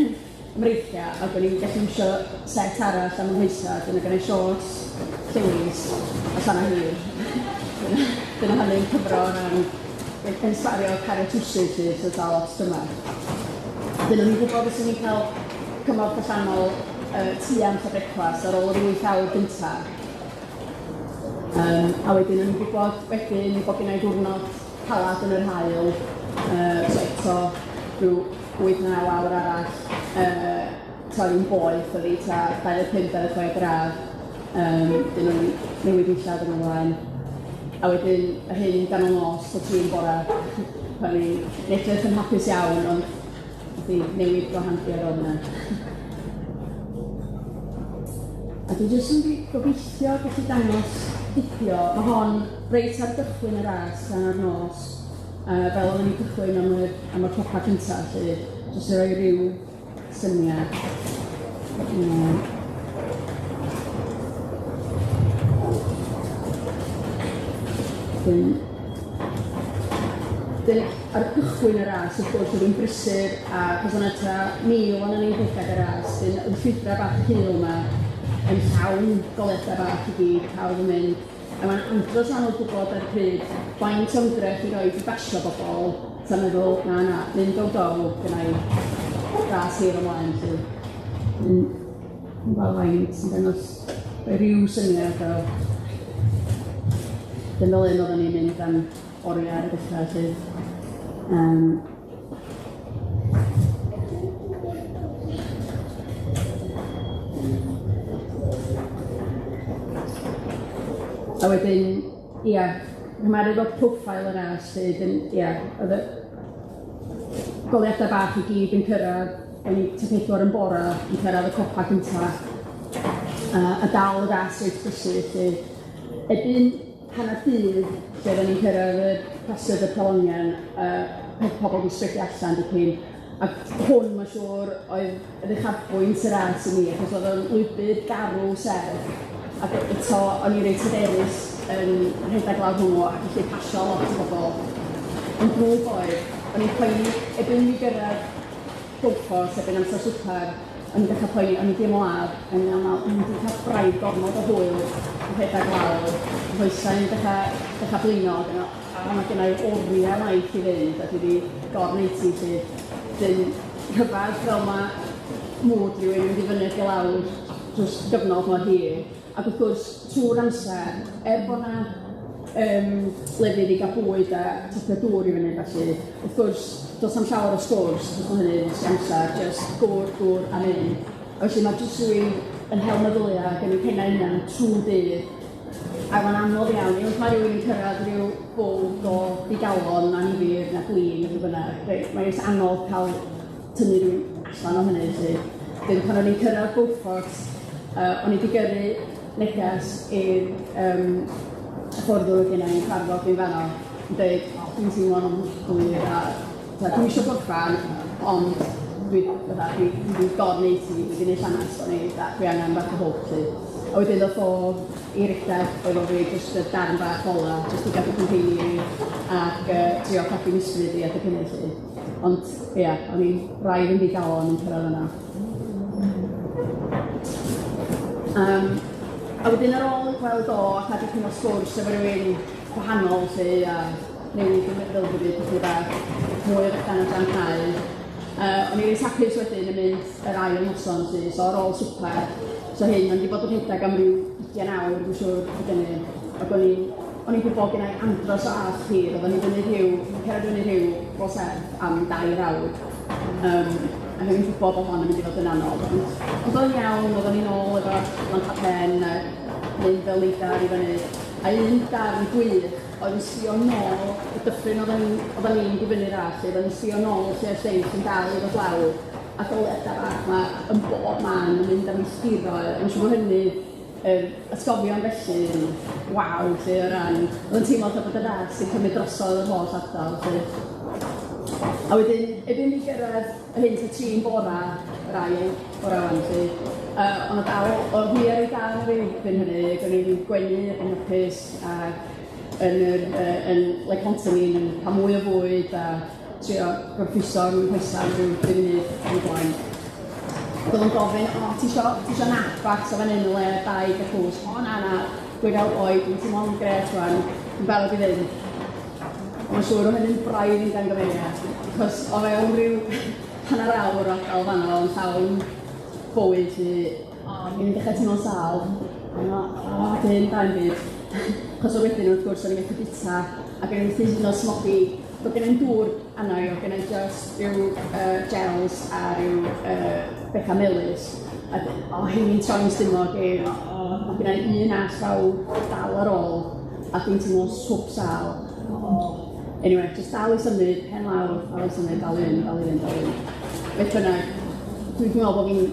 mreichia, ac o'n i'n gallu iwsio set arall am 'y nghoesa, dyna gynna i shorts, llewis a sanna hir. Dyna hynny'n cyfro o ran yn sbario cario trowsus 'lly, so dal lot drymach. Dyn o'n i'n gwybod fyswn i'n cael cymorth allanol tua amser brecwast ar ôl yr 8 awr gynta. A wedyn o'n i'n gwybod wedyn bod gynna i ddiwrnod calad yn yr haul, so eto rhyw 8-9 awr arall, tra oedd hi'n boeth, oedd hi tua 25-26 gradd, dyn nhw'n newid dillad yn ymlaen. A wedyn y hyn ganol nos, o 3 bora, pan ni'n edrych yn hapus iawn, ond wedi newid gwahangu ar ôl hynna. A dwi jyst yn gobeithio gallu dangos fideo. Mae hon reit ar gychwyn y ras tan ar nos, fel oedden ni'n cychwyn am y copa cyntaf, felly jyst i roi ryw syniad. Dyn, ar gychwyn y ras, wrth gwrs, oedd hi'n brysur, a cos o'na tua 1,000 o'n ni'n rhedeg y ras, dyn, y llwybrau bach cul yma yn llawn goleuadau bach i gyd, pawb yn mynd. A mae'n andros anodd gwybod ar y pryd faint o ymdrech i roi i basio bobl, ta'n meddwl, na, na, mynd o go, gynna i ras hir ymlaen, lly. Yn gweld faint sy'n dangos rhyw syniad o dyn fel un oedden ni'n mynd am oriau ar y dechrau, lly. A wedyn, ia, mae'r efo profile y ras, lly, dyn, ia, oedd y goleuadau bach i gyd yn cyrraedd, o'n i tua 4 yn bora yn cyrraedd y copa cynta, a dal y ras reit brysur, lly. Erbyn hanner dydd, lle oedden ni'n cyrraedd y rhosod y Pralongian, peth pobl wedi streicio allan dipyn, a hwn, mae'n siŵr, oedd yr uchafbwynt y ras i mi, achos oedd o'n lwybr garw serth, ac eto o'n i reit hyderus yn rhedeg lawr hwnnw ac gallu pasio lot o bobl. Ond drwg oedd, o'n i'n poeni erbyn i mi gyrraedd Beaufort, erbyn amser swper, o'n i'n dechrau poeni, o'n i ddim ladd, o'n i'n meddwl, o'n i'n cael braidd gormod o hwyl yn rhedeg lawr, nghoesau'n dechrau blino, ac o'n i'n meddwl, a mae gynna i oriau maith i fynd, a dwi wedi gorwneud ti, lly. Dyn rhyfedd fel mae mood rhywun yn mynd i fyny ac i lawr dros gyfnod mor hir. Ac wrth gwrs, trwy'r amser, er bod 'na lefydd i gael bwyd a topio dŵr i fyny felly, wrth gwrs, does na'm llawer o sgwrs, achos ma' hynny'n waste amser, jyst gŵr, dŵr a mynd. A felly mae jyst rhywun yn hel meddyliau ac yn eu pennau hunan trwy dydd, a mae'n anodd iawn, unwaith mae rhywun yn cyrraedd rhyw bwlch o ddigalon annifyr na blin neu beth bynnag, reit, mae'n jyst anodd cael tynnu rhywun allan o hynny, felly. Wedyn pan o'n i'n cyrraedd Beaufort, o'n i wedi gyrru neges i'r hyfforddwr gynna i'n cyfarfod fi'n fanno, yn dweud, o, dwi'n teimlo'n ofnadwy, a dwi'm isio gorffan, ond dwi gorwneud ti, dwi wedi gwneud llanast, o'n i, dwi angen bach o hwb, lly. A wedyn ddoth o i redeg efo fi jyst y darn bach ola, jyst i gadw cwmpeini fi ac trio cadw'n ysbryd i adeg hynny, lly. Ond ia, o'n i'n braidd yn ddigalon yn cyrraedd yna. A wedyn ar ôl gweld o a cael dipyn o sgwrs efo rywun gwahanol, lly, a newid y meddylfryd dipyn bach mwy o fechan o dan cae, o'n i reit hapus wedyn yn mynd yr ail noson, lly, so ar ôl swper, so hyn, o'n i wedi bod yn rhedeg am ryw 20 awr, dwi'n siŵr, pryd hynny, ac o'n i'n gwybod gynna i andros o allt hir, oedden ni'n fyny rhyw, cerdded fyny rhyw go serth am 2 awr, ac o'n i'n gwybod bod hon yn mynd i fod yn anodd, ond oedd o'n iawn, oedden ni'n ôl efo'r lampa pen a mynd fel neidar i fyny, a un darn gwych oedd yn sbio nôl y dyffryn oedden ni'n mynd i fyny'r allt, lle oedden ni'n sbio nôl lle y lleill yn dal i ddod lawr, a goleuadau bach 'ma yn bob man yn mynd am milltiroedd. Mae'n siŵr bod hynny, yr atgofion felly yn waw, lle o ran, oedd yn teimlo fatha bod y ras yn cymryd drosodd yr holl ardal, lle. A wedyn, erbyn mi gyrraedd y hyn tua 3 bora, yr ail bora wan, lle, o'n dal, oedd hwyr i dal fi erbyn hynny, ac o'n i'n gwenu ac yn hapus, ac yn yr yn Le Contamine yn cael mwy o fwyd a trio gorffwyso rhyw nghoesau am ryw 5 munud yn y blaen. Oedd o'n gofyn, o, ti isio nap bach, so fan hyn o le, baig a cwsg. O, na, na, dwi'n gael oed, dwi'n teimlo'n grêt rwan, dwi'n barod i fynd. Ond mae'n siŵr o hynny'n braidd yn gamgymeriad, achos o fewn rhyw hanner awr o adael fanno yn llawn bywyd, lly, o, o'n i'n dechrau teimlo'n sâl. O'n i'n meddwl, o, dyn, da yn byd. Achos o wedyn wrth gwrs o'n i'n methu bita ac o'n i'n methu hyd yn oed smogi. Doedd gen i'm dŵr arna i, oedd gen i jyst rhyw gels a rhyw bethau melys. A o, hynny'n troi'n stumog i, o, mae gen i un as fawr dal ar ôl, a dwi'n teimlo'n swp sâl. O, anyway, jyst dal i symud, pen lawr, dal i symud, dal i fynd, dal i fynd, dal i fynd. Beth bynnag, dwi'n meddwl bod fi'n,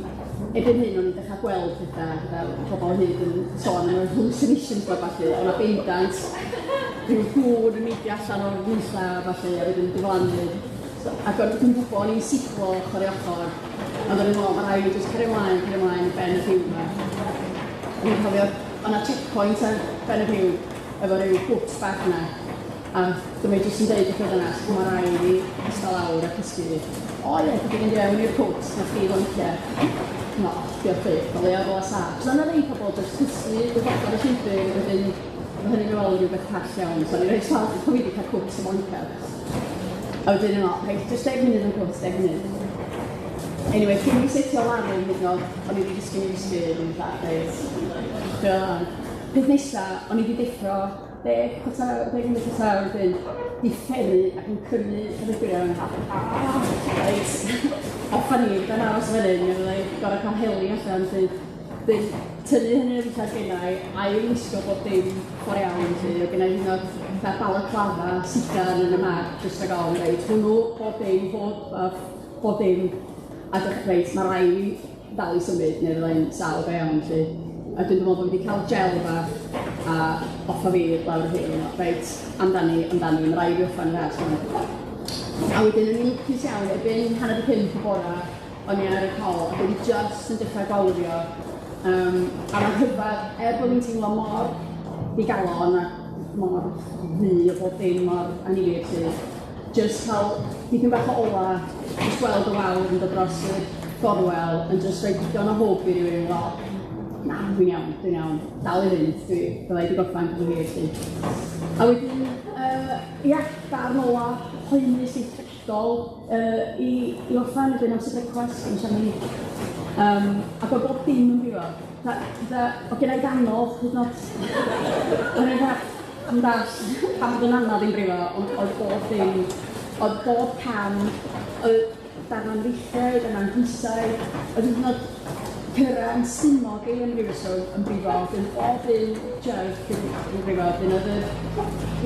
erbyn hyn o'n i'n dechrau gweld pethau, fatha pobl hyd yn sôn am yr hallucinations 'ma ballu, o'na bendant rhyw gŵr yn neidio allan o'r nunlla a ballu, a wedyn diflannu. So, ac o'n dwi'n gwybod o'n i'n siglo ochr i ochr, ond o'n i'n meddwl, ma' raid i fi jyst cario ymlaen, cario ymlaen i ben y rhiw 'ma. O'n i'n cofio, o'na checkpoint ar ben y rhiw, efo ryw hwt bach yna, a dyma i jyst yn deud wrth y ddynas, ma' raid i fi ista lawr a cysgu. O ie, dwi 'di mynd i fewn i'r cwt, na chdi ddoncia. No, diolch byth, o leia o'dd o saff. Achos o'na rei pobl jyst cysgu wrth ochr y llwybr, wedyn ma' hynny'n fel rhywbeth call iawn, so o'n i reit falch bo' fi 'di cael cwt y blanced. A wedyn o'n i'n reit, jyst 10 munud yn cwt, 10 munud. Anyway, cyn i fi setio larwm hyd yn oed, o'n i 'di disgyn i gysgu, o'n i'n fatha, reit, chwilio lan. Peth nesa, o'n i 'di deffro 10 chwarter awr, 10 munud chwarter awr wedyn, diferu ac yn crynu ar y gwirion, o'n i fatha, ah, reit, off â ni, dan aros fan hyn, mi fydda i gorau cael heli allan, 'lly. Wedyn, tynnu hynny oddi allan gennau, ail-wisgo bob dim ffor iawn, 'lly. Oedd genna i hyd yn oed fatha balaclava sidan yn y mag, jyst rhag ofn, reit, hwnnw, bob dim, bob buff, bob dim. A dych, reit, ma' rai' fi dal i symud neu fydda i'n sâl go iawn, 'lly. A dwi'n meddwl bod fi wedi cael gel bach a off â fi lawr y rhiw. Reit, amdani, amdani, ma' raid fi orffen y ras yma. A wedyn o'n i'n lwcus iawn, erbyn 4:30 y bora, o'n i ar y col, ac oedd hi jyst yn dechrau gwawrio. A mae'n rhyfedd, er bod fi'n teimlo mor ddigalon a mor ddu o bob dim, mor annifyr 'lly, jyst cael dipyn bach o ola, jyst gweld y wawr yn dod dros y gorwel yn jyst rhoi digon o hwb i rywun fel, na, dwi'n iawn, dwi'n iawn, dal i fynd, dwi, byddai wedi gorffen cyn hir 'lly. A wedyn, ia, darn ola, poenus eithriadol i orffen, wedyn amser brecwast yn Chamonix. Ac oedd bob dim yn brifo. Fatha, oedd gen i ddannodd hyd yn oed. O'n i'n fatha, yn dall pam bod yn anodd i'n brifo, ond oedd bob dim, oedd bob cam, oedd darna'n freichiau, darna'n coesau, oedd hyd yn oed cyrra'n stumog i am ryw reswm yn brifo, wedyn bob un jerk yn brifo, wedyn oedd yr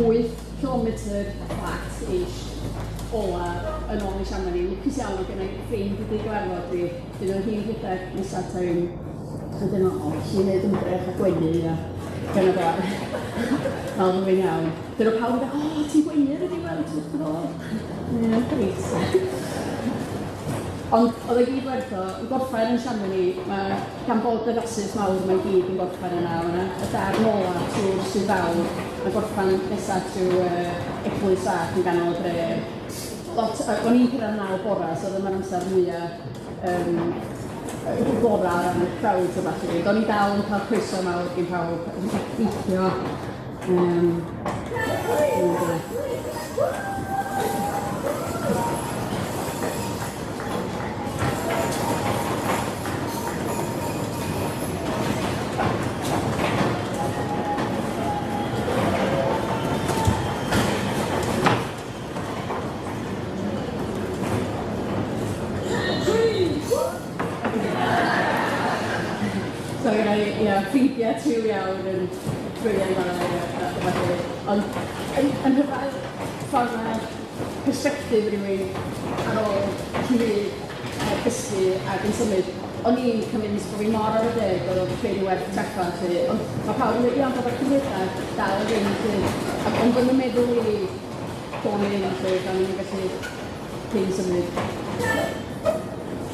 8 kilometr flat-ish ola yn ôl i Chamonix. Lwcus iawn oedd gen i ffrind wedi gyfarfod fi, wedyn oedd hi'n rhedeg nesa ata i. Wedyn o, o, nes i wneud ymdrech a gwenu a dyna fo. Fel bod fi'n iawn. Dyna pawb yn dweud, o, ti'n gwenu ar y diwedd, ti'n wrth dy fodd. Ie, reit. Ond oedd e gyd werth o, yn gorffen yn Chamonix, mae, gan bod y rasys mawr mae gyd yn gorffen yna, mae yna y darn ola trwy'r Sir Fawr, a gorffen nesa trwy Eglwys Fach yn ganol y dre. Lot, o'n i'n cyrraedd 9 bora, so oedd yma'r amser mwyaf gora o ran y crowds a ballu. Ond o'n i dal yn cael croeso mawr gin pawb, yn gweithio. So ma' gynna i ia ffrindia triw iawn yn briliant a ballu. Ond yn rhyfedd ffordd ma' persbectif rywun ar ôl hyd gysgu ac yn symud. O'n i'n convinced bo' fi mor ar y deg oedd o'n ffyn werth traffarth 'lly, ond ma' pawb yn dweud ia ond oeddach chdi'n rhedeg dal i fynd 'lly. Ac ond yn fy meddwl i, do'n i ddim 'lly, do'n i'm yn gallu cyn symud.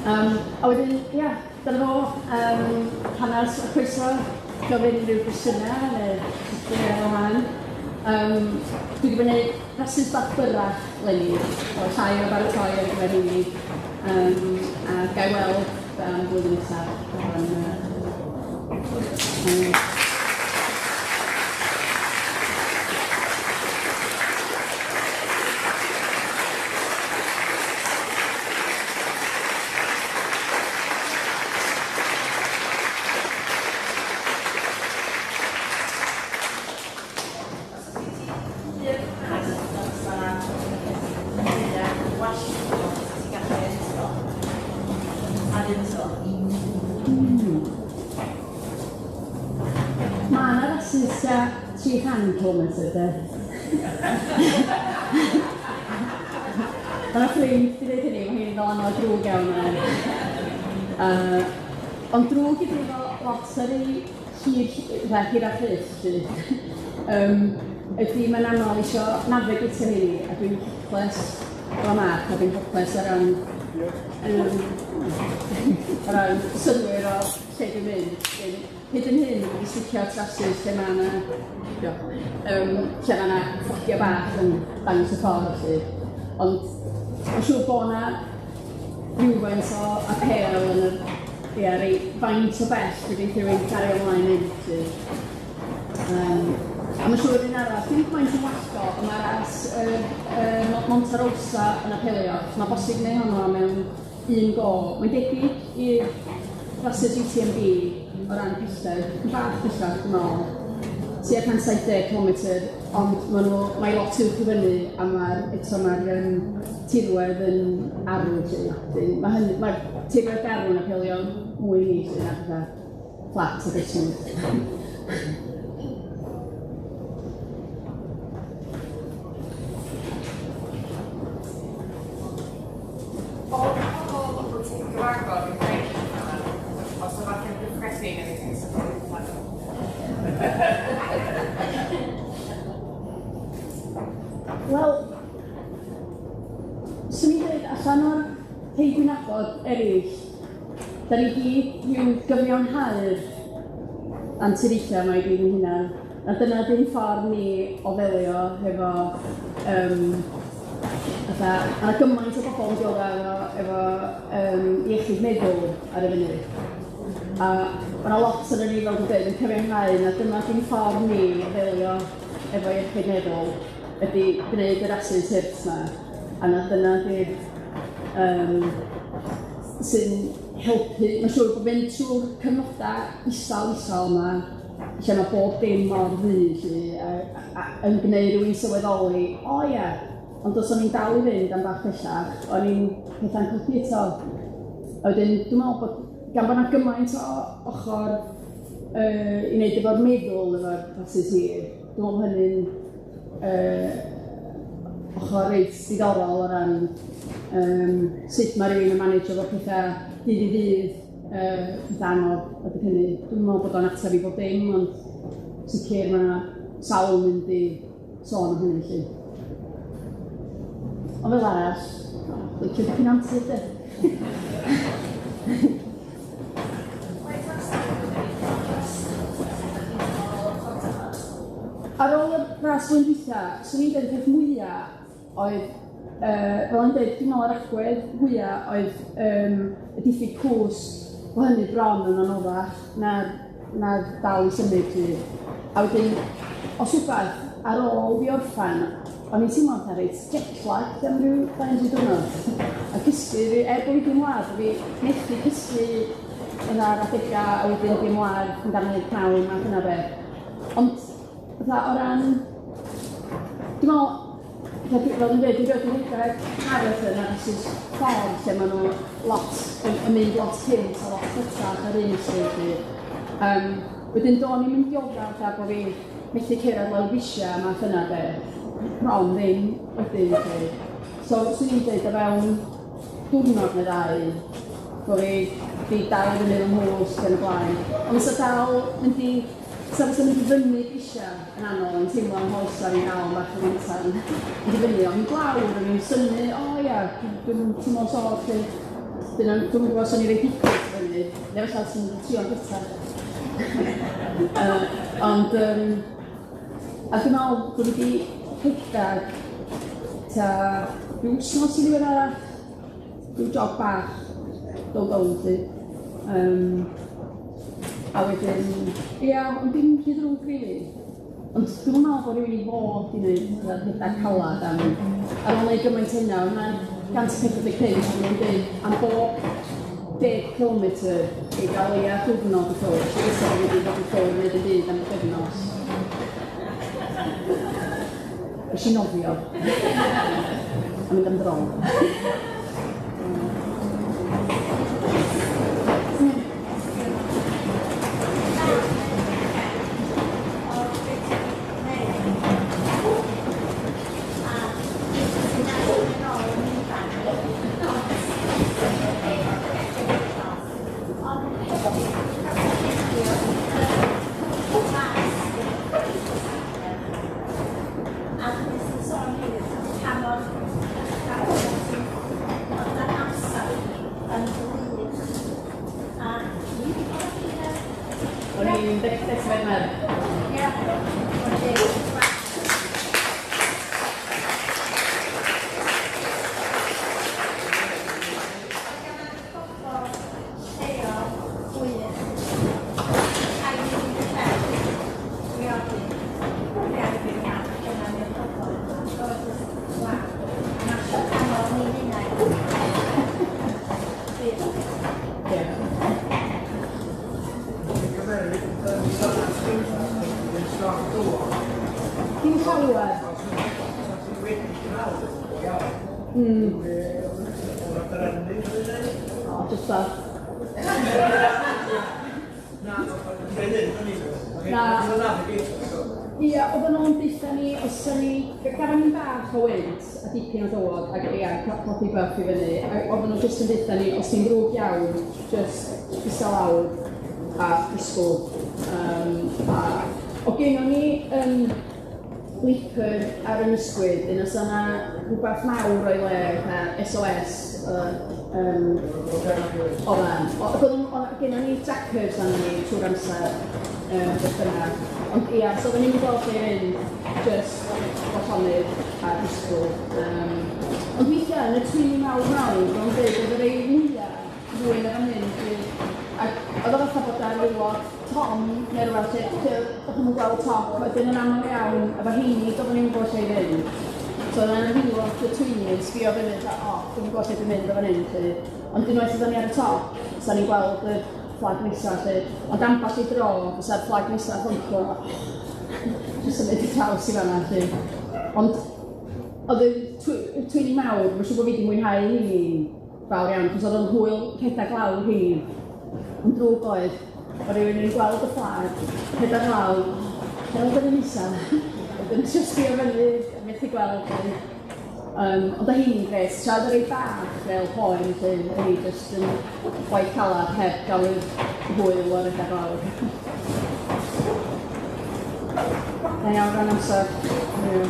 A wedyn, ia, dyna fo, hanes y croeso gofyn unrhyw gwestiynau neu cysylltu ar wahân. Dwi wedi bod yn gwneud rasys bach byrrach leni, o llai o baratoi ar gyfer rheini. A ga i weld am blwyddyn nesaf. rasys tua 300 kilometr de. Ma' 'na ffrind 'di deud hynny, ma' hi'n ddylanwad drwg iawn arna i. Ond drwg i brifo lot ar ei hir fatha hirach fyth 'lly. Ydy mae'n anodd isio navigatio rheini a dwi'n hopeless efo map a dwi'n hopeless o ran o ran synnwyr o lle dwi'n mynd. Wedyn hyd yn hyn dwi 'di sticio at rasys lle ma' 'na diolch lle ma' 'na ffagia bach yn dangos y ffordd 'lly. Ond ma' siŵr bo' 'na rywfaint o apêl yn yr ia rei faint o bell fedrith rhywun gario mlaen mynd 'lly. A ma' siŵr un arall, dim cweit yn wallgo, ond ma' ras yr Monterosa yn apelio. Ma' bosib neu' honno mewn un go. Mae'n debyg i'r rasys UTMB o ran pellter, dipyn bach pellach dwi me'wl, tua 170 kilometr, ond ma' nw mae lot uwch i fyny a ma'r eto ma'r tirwedd yn arw 'lly. Wedyn ma' hynny ma'r tirwedd garw yn apelio mwy i mi 'lly na petha fflat ag ysmwyth. O'dd pobol wyt ti'n gyfarfod yn dweud os o fath yn gyffredin yn y Wel, swn i'n dweud allan o'r rhei dwi'n nabod eraill, da ni gyd rhyw gyfiawnhau'r anturiaethau 'ma i gyd yn hunan. A dyna 'di'n ffordd ni o ddelio hefo fatha, ma' 'na gymaint o bobl yn diodda efo iechyd meddwl ar y funud. A ma' 'na lot ohonon ni, fel dwi'n dweud, yn cyfiawnhau na dyma 'di'n ffordd ni o ddelio efo iechyd meddwl ydy gwneud y rasys hurt 'ma. A na dyna 'di'r sy'n helpu, mae'n siŵr bod mynd trwy'r cyfnodau isal isal 'ma, lle ma' bob dim mor ddu 'lly, a yn gwneud rywun sylweddoli, o ia, ond os o'n i'n dal i fynd am bach pellach, o'n i'n petha'n codi eto. A wedyn dwi'n meddwl bod gan bod 'na gymaint o ochr i wneud efo'r meddwl efo'r rasys hir, dwi'n meddwl bod hynny'n ochr reit diddorol o ran sut ma' rywun yn managio efo petha dydd i ddydd, petha anodd adeg hynny. Dwi'm yn meddwl bod o'n ateb i bob dim, ond sicr ma' 'na sawl yn mynd i sôn am hynny 'lly. Ond fel arall, licio dipyn o antur de. Ar ôl y ras flwyddyn dwytha, swn i'n deud y peth mwya oedd, fel o'n i'n deud, dwi'n meddwl yr agwedd fwya oedd y diffyg cwsg, bo' hynny bron yn anoddach na'r na'r dal i symud 'lly. A wedyn, os wbath, ar ôl fi orffan, o'n i'n teimlo fatha reit jetlagged am ryw dau dri diwrnod. A cysgu, er bo' fi 'di ymladd, fi methu cysgu yna ar adega, a wedyn di ymladd yn ganol pnawn, math yna o beth. Ond fatha o ran, dwi'n meddwl, fatha dwi, fel dwi'n dweud, dwi'n rioed 'di rhedeg marathon a rasys ffordd lle ma' nw lot yn mynd lot cynt a lot cyntach ar un stryd 'lly. Wedyn do'n i'm yn diodda fatha bo' fi methu cerdded lawr grisia a math yna o beth, bron ddim wedyn 'lly. So swn i'n deud o fewn diwrnod neu ddau bo' fi 'di dal i fyny fy nghwsg yn y blaen. Ond fysa dal mynd i, fysa fysa mynd i fyny grisia yn anodd, o'n teimlo 'nghoesa fi'n dal bach o fantan mynd i fyny, ond mynd lawr o'n i'n synnu, o ia, dwi'm yn teimlo'n sore 'lly. Dyna, dwi'm yn gwybod os o'n i reit hipus fyny, neu falla os o'n i'n trio'n gyntaf. Ond a dwi'n meddwl bod fi 'di rhedeg tua ryw wsnos yn ddiweddarach, ryw job bach down down 'lly. A wedyn, ia, ond dim rhy ddrwg rili. Ond dwi'm yn meddwl bod rywun i fod i wneud fatha rhedeg calad am ar ôl neud gymaint hynna, o'dd hwnna'n 145, o'n nhw'n deud am bob 10 kilometr i gael o leia diwrnod i ffwrdd, fysa fi wedi bod i ffwrdd yn neud dim byd am pythefnos. Nes i nofio. A mynd am dro. O'n i'n 17 mlynedd. Ie. Dim llawer. O, just that. Na. Ia, oedden nhw'n deutha ni, os o'n ni, gafon ni'n bach o wynt a dipyn o dywod ac ia, codi buff i fyny, a oedden nhw jyst yn deutha ni, os ti'n ddrwg iawn, just ista lawr a disgwyl. A o gynnon ni bleeper ar yn ysgwydd, un os yna rhywbeth mawr o'i le, fatha SOS, oedd gynnon ni trackers arnon ni trwy'r amser, beth bynnag. Ond ia, so oedden ni'n gweld lle i fynd, just llonydd a disgwyl. Ond weithiau, yn y twyni mawr mawr, o'n dweud, oedd y rei mwyaf fwy na fan hyn, ac oedd o fatha bod ar waelod tom neu rhywbeth lle oeddech chi'm yn gweld top, wedyn yn aml iawn, efo rheini, doedden ni'm yn gwybod lle i fynd. So oedd yna waelod y twyni yn sbio fyny, fatha, o, dwi'm yn gwybod lle dwi'n mynd o fan hyn, lly. Ond unwaith oedden ni ar y top, so ni'n gweld y fflag nesa, lly. Ond ambell i dro, fysa'r fflag nesa hwnnw, jyst yn mynd i draws i fan'na, lly. Ond oedd y twyni mawr, mae'n siŵr bod fi wedi mwynhau rheini fawr iawn, achos oedd o'n hwyl rhedeg lawr rheini. Ond drwg oedd, o rywun yn gweld y fflag, rhedeg lawr, lle oedd yr un nesa? Wedyn jyst sbio fyny, methu gweld. Ond oedd hynny'n grêt, tra oedd y rei bach fel poen, lle, o'n i jyst yn gwaith calad heb gael yr hwyl o redeg lawr. Da iawn ran amser. Ie.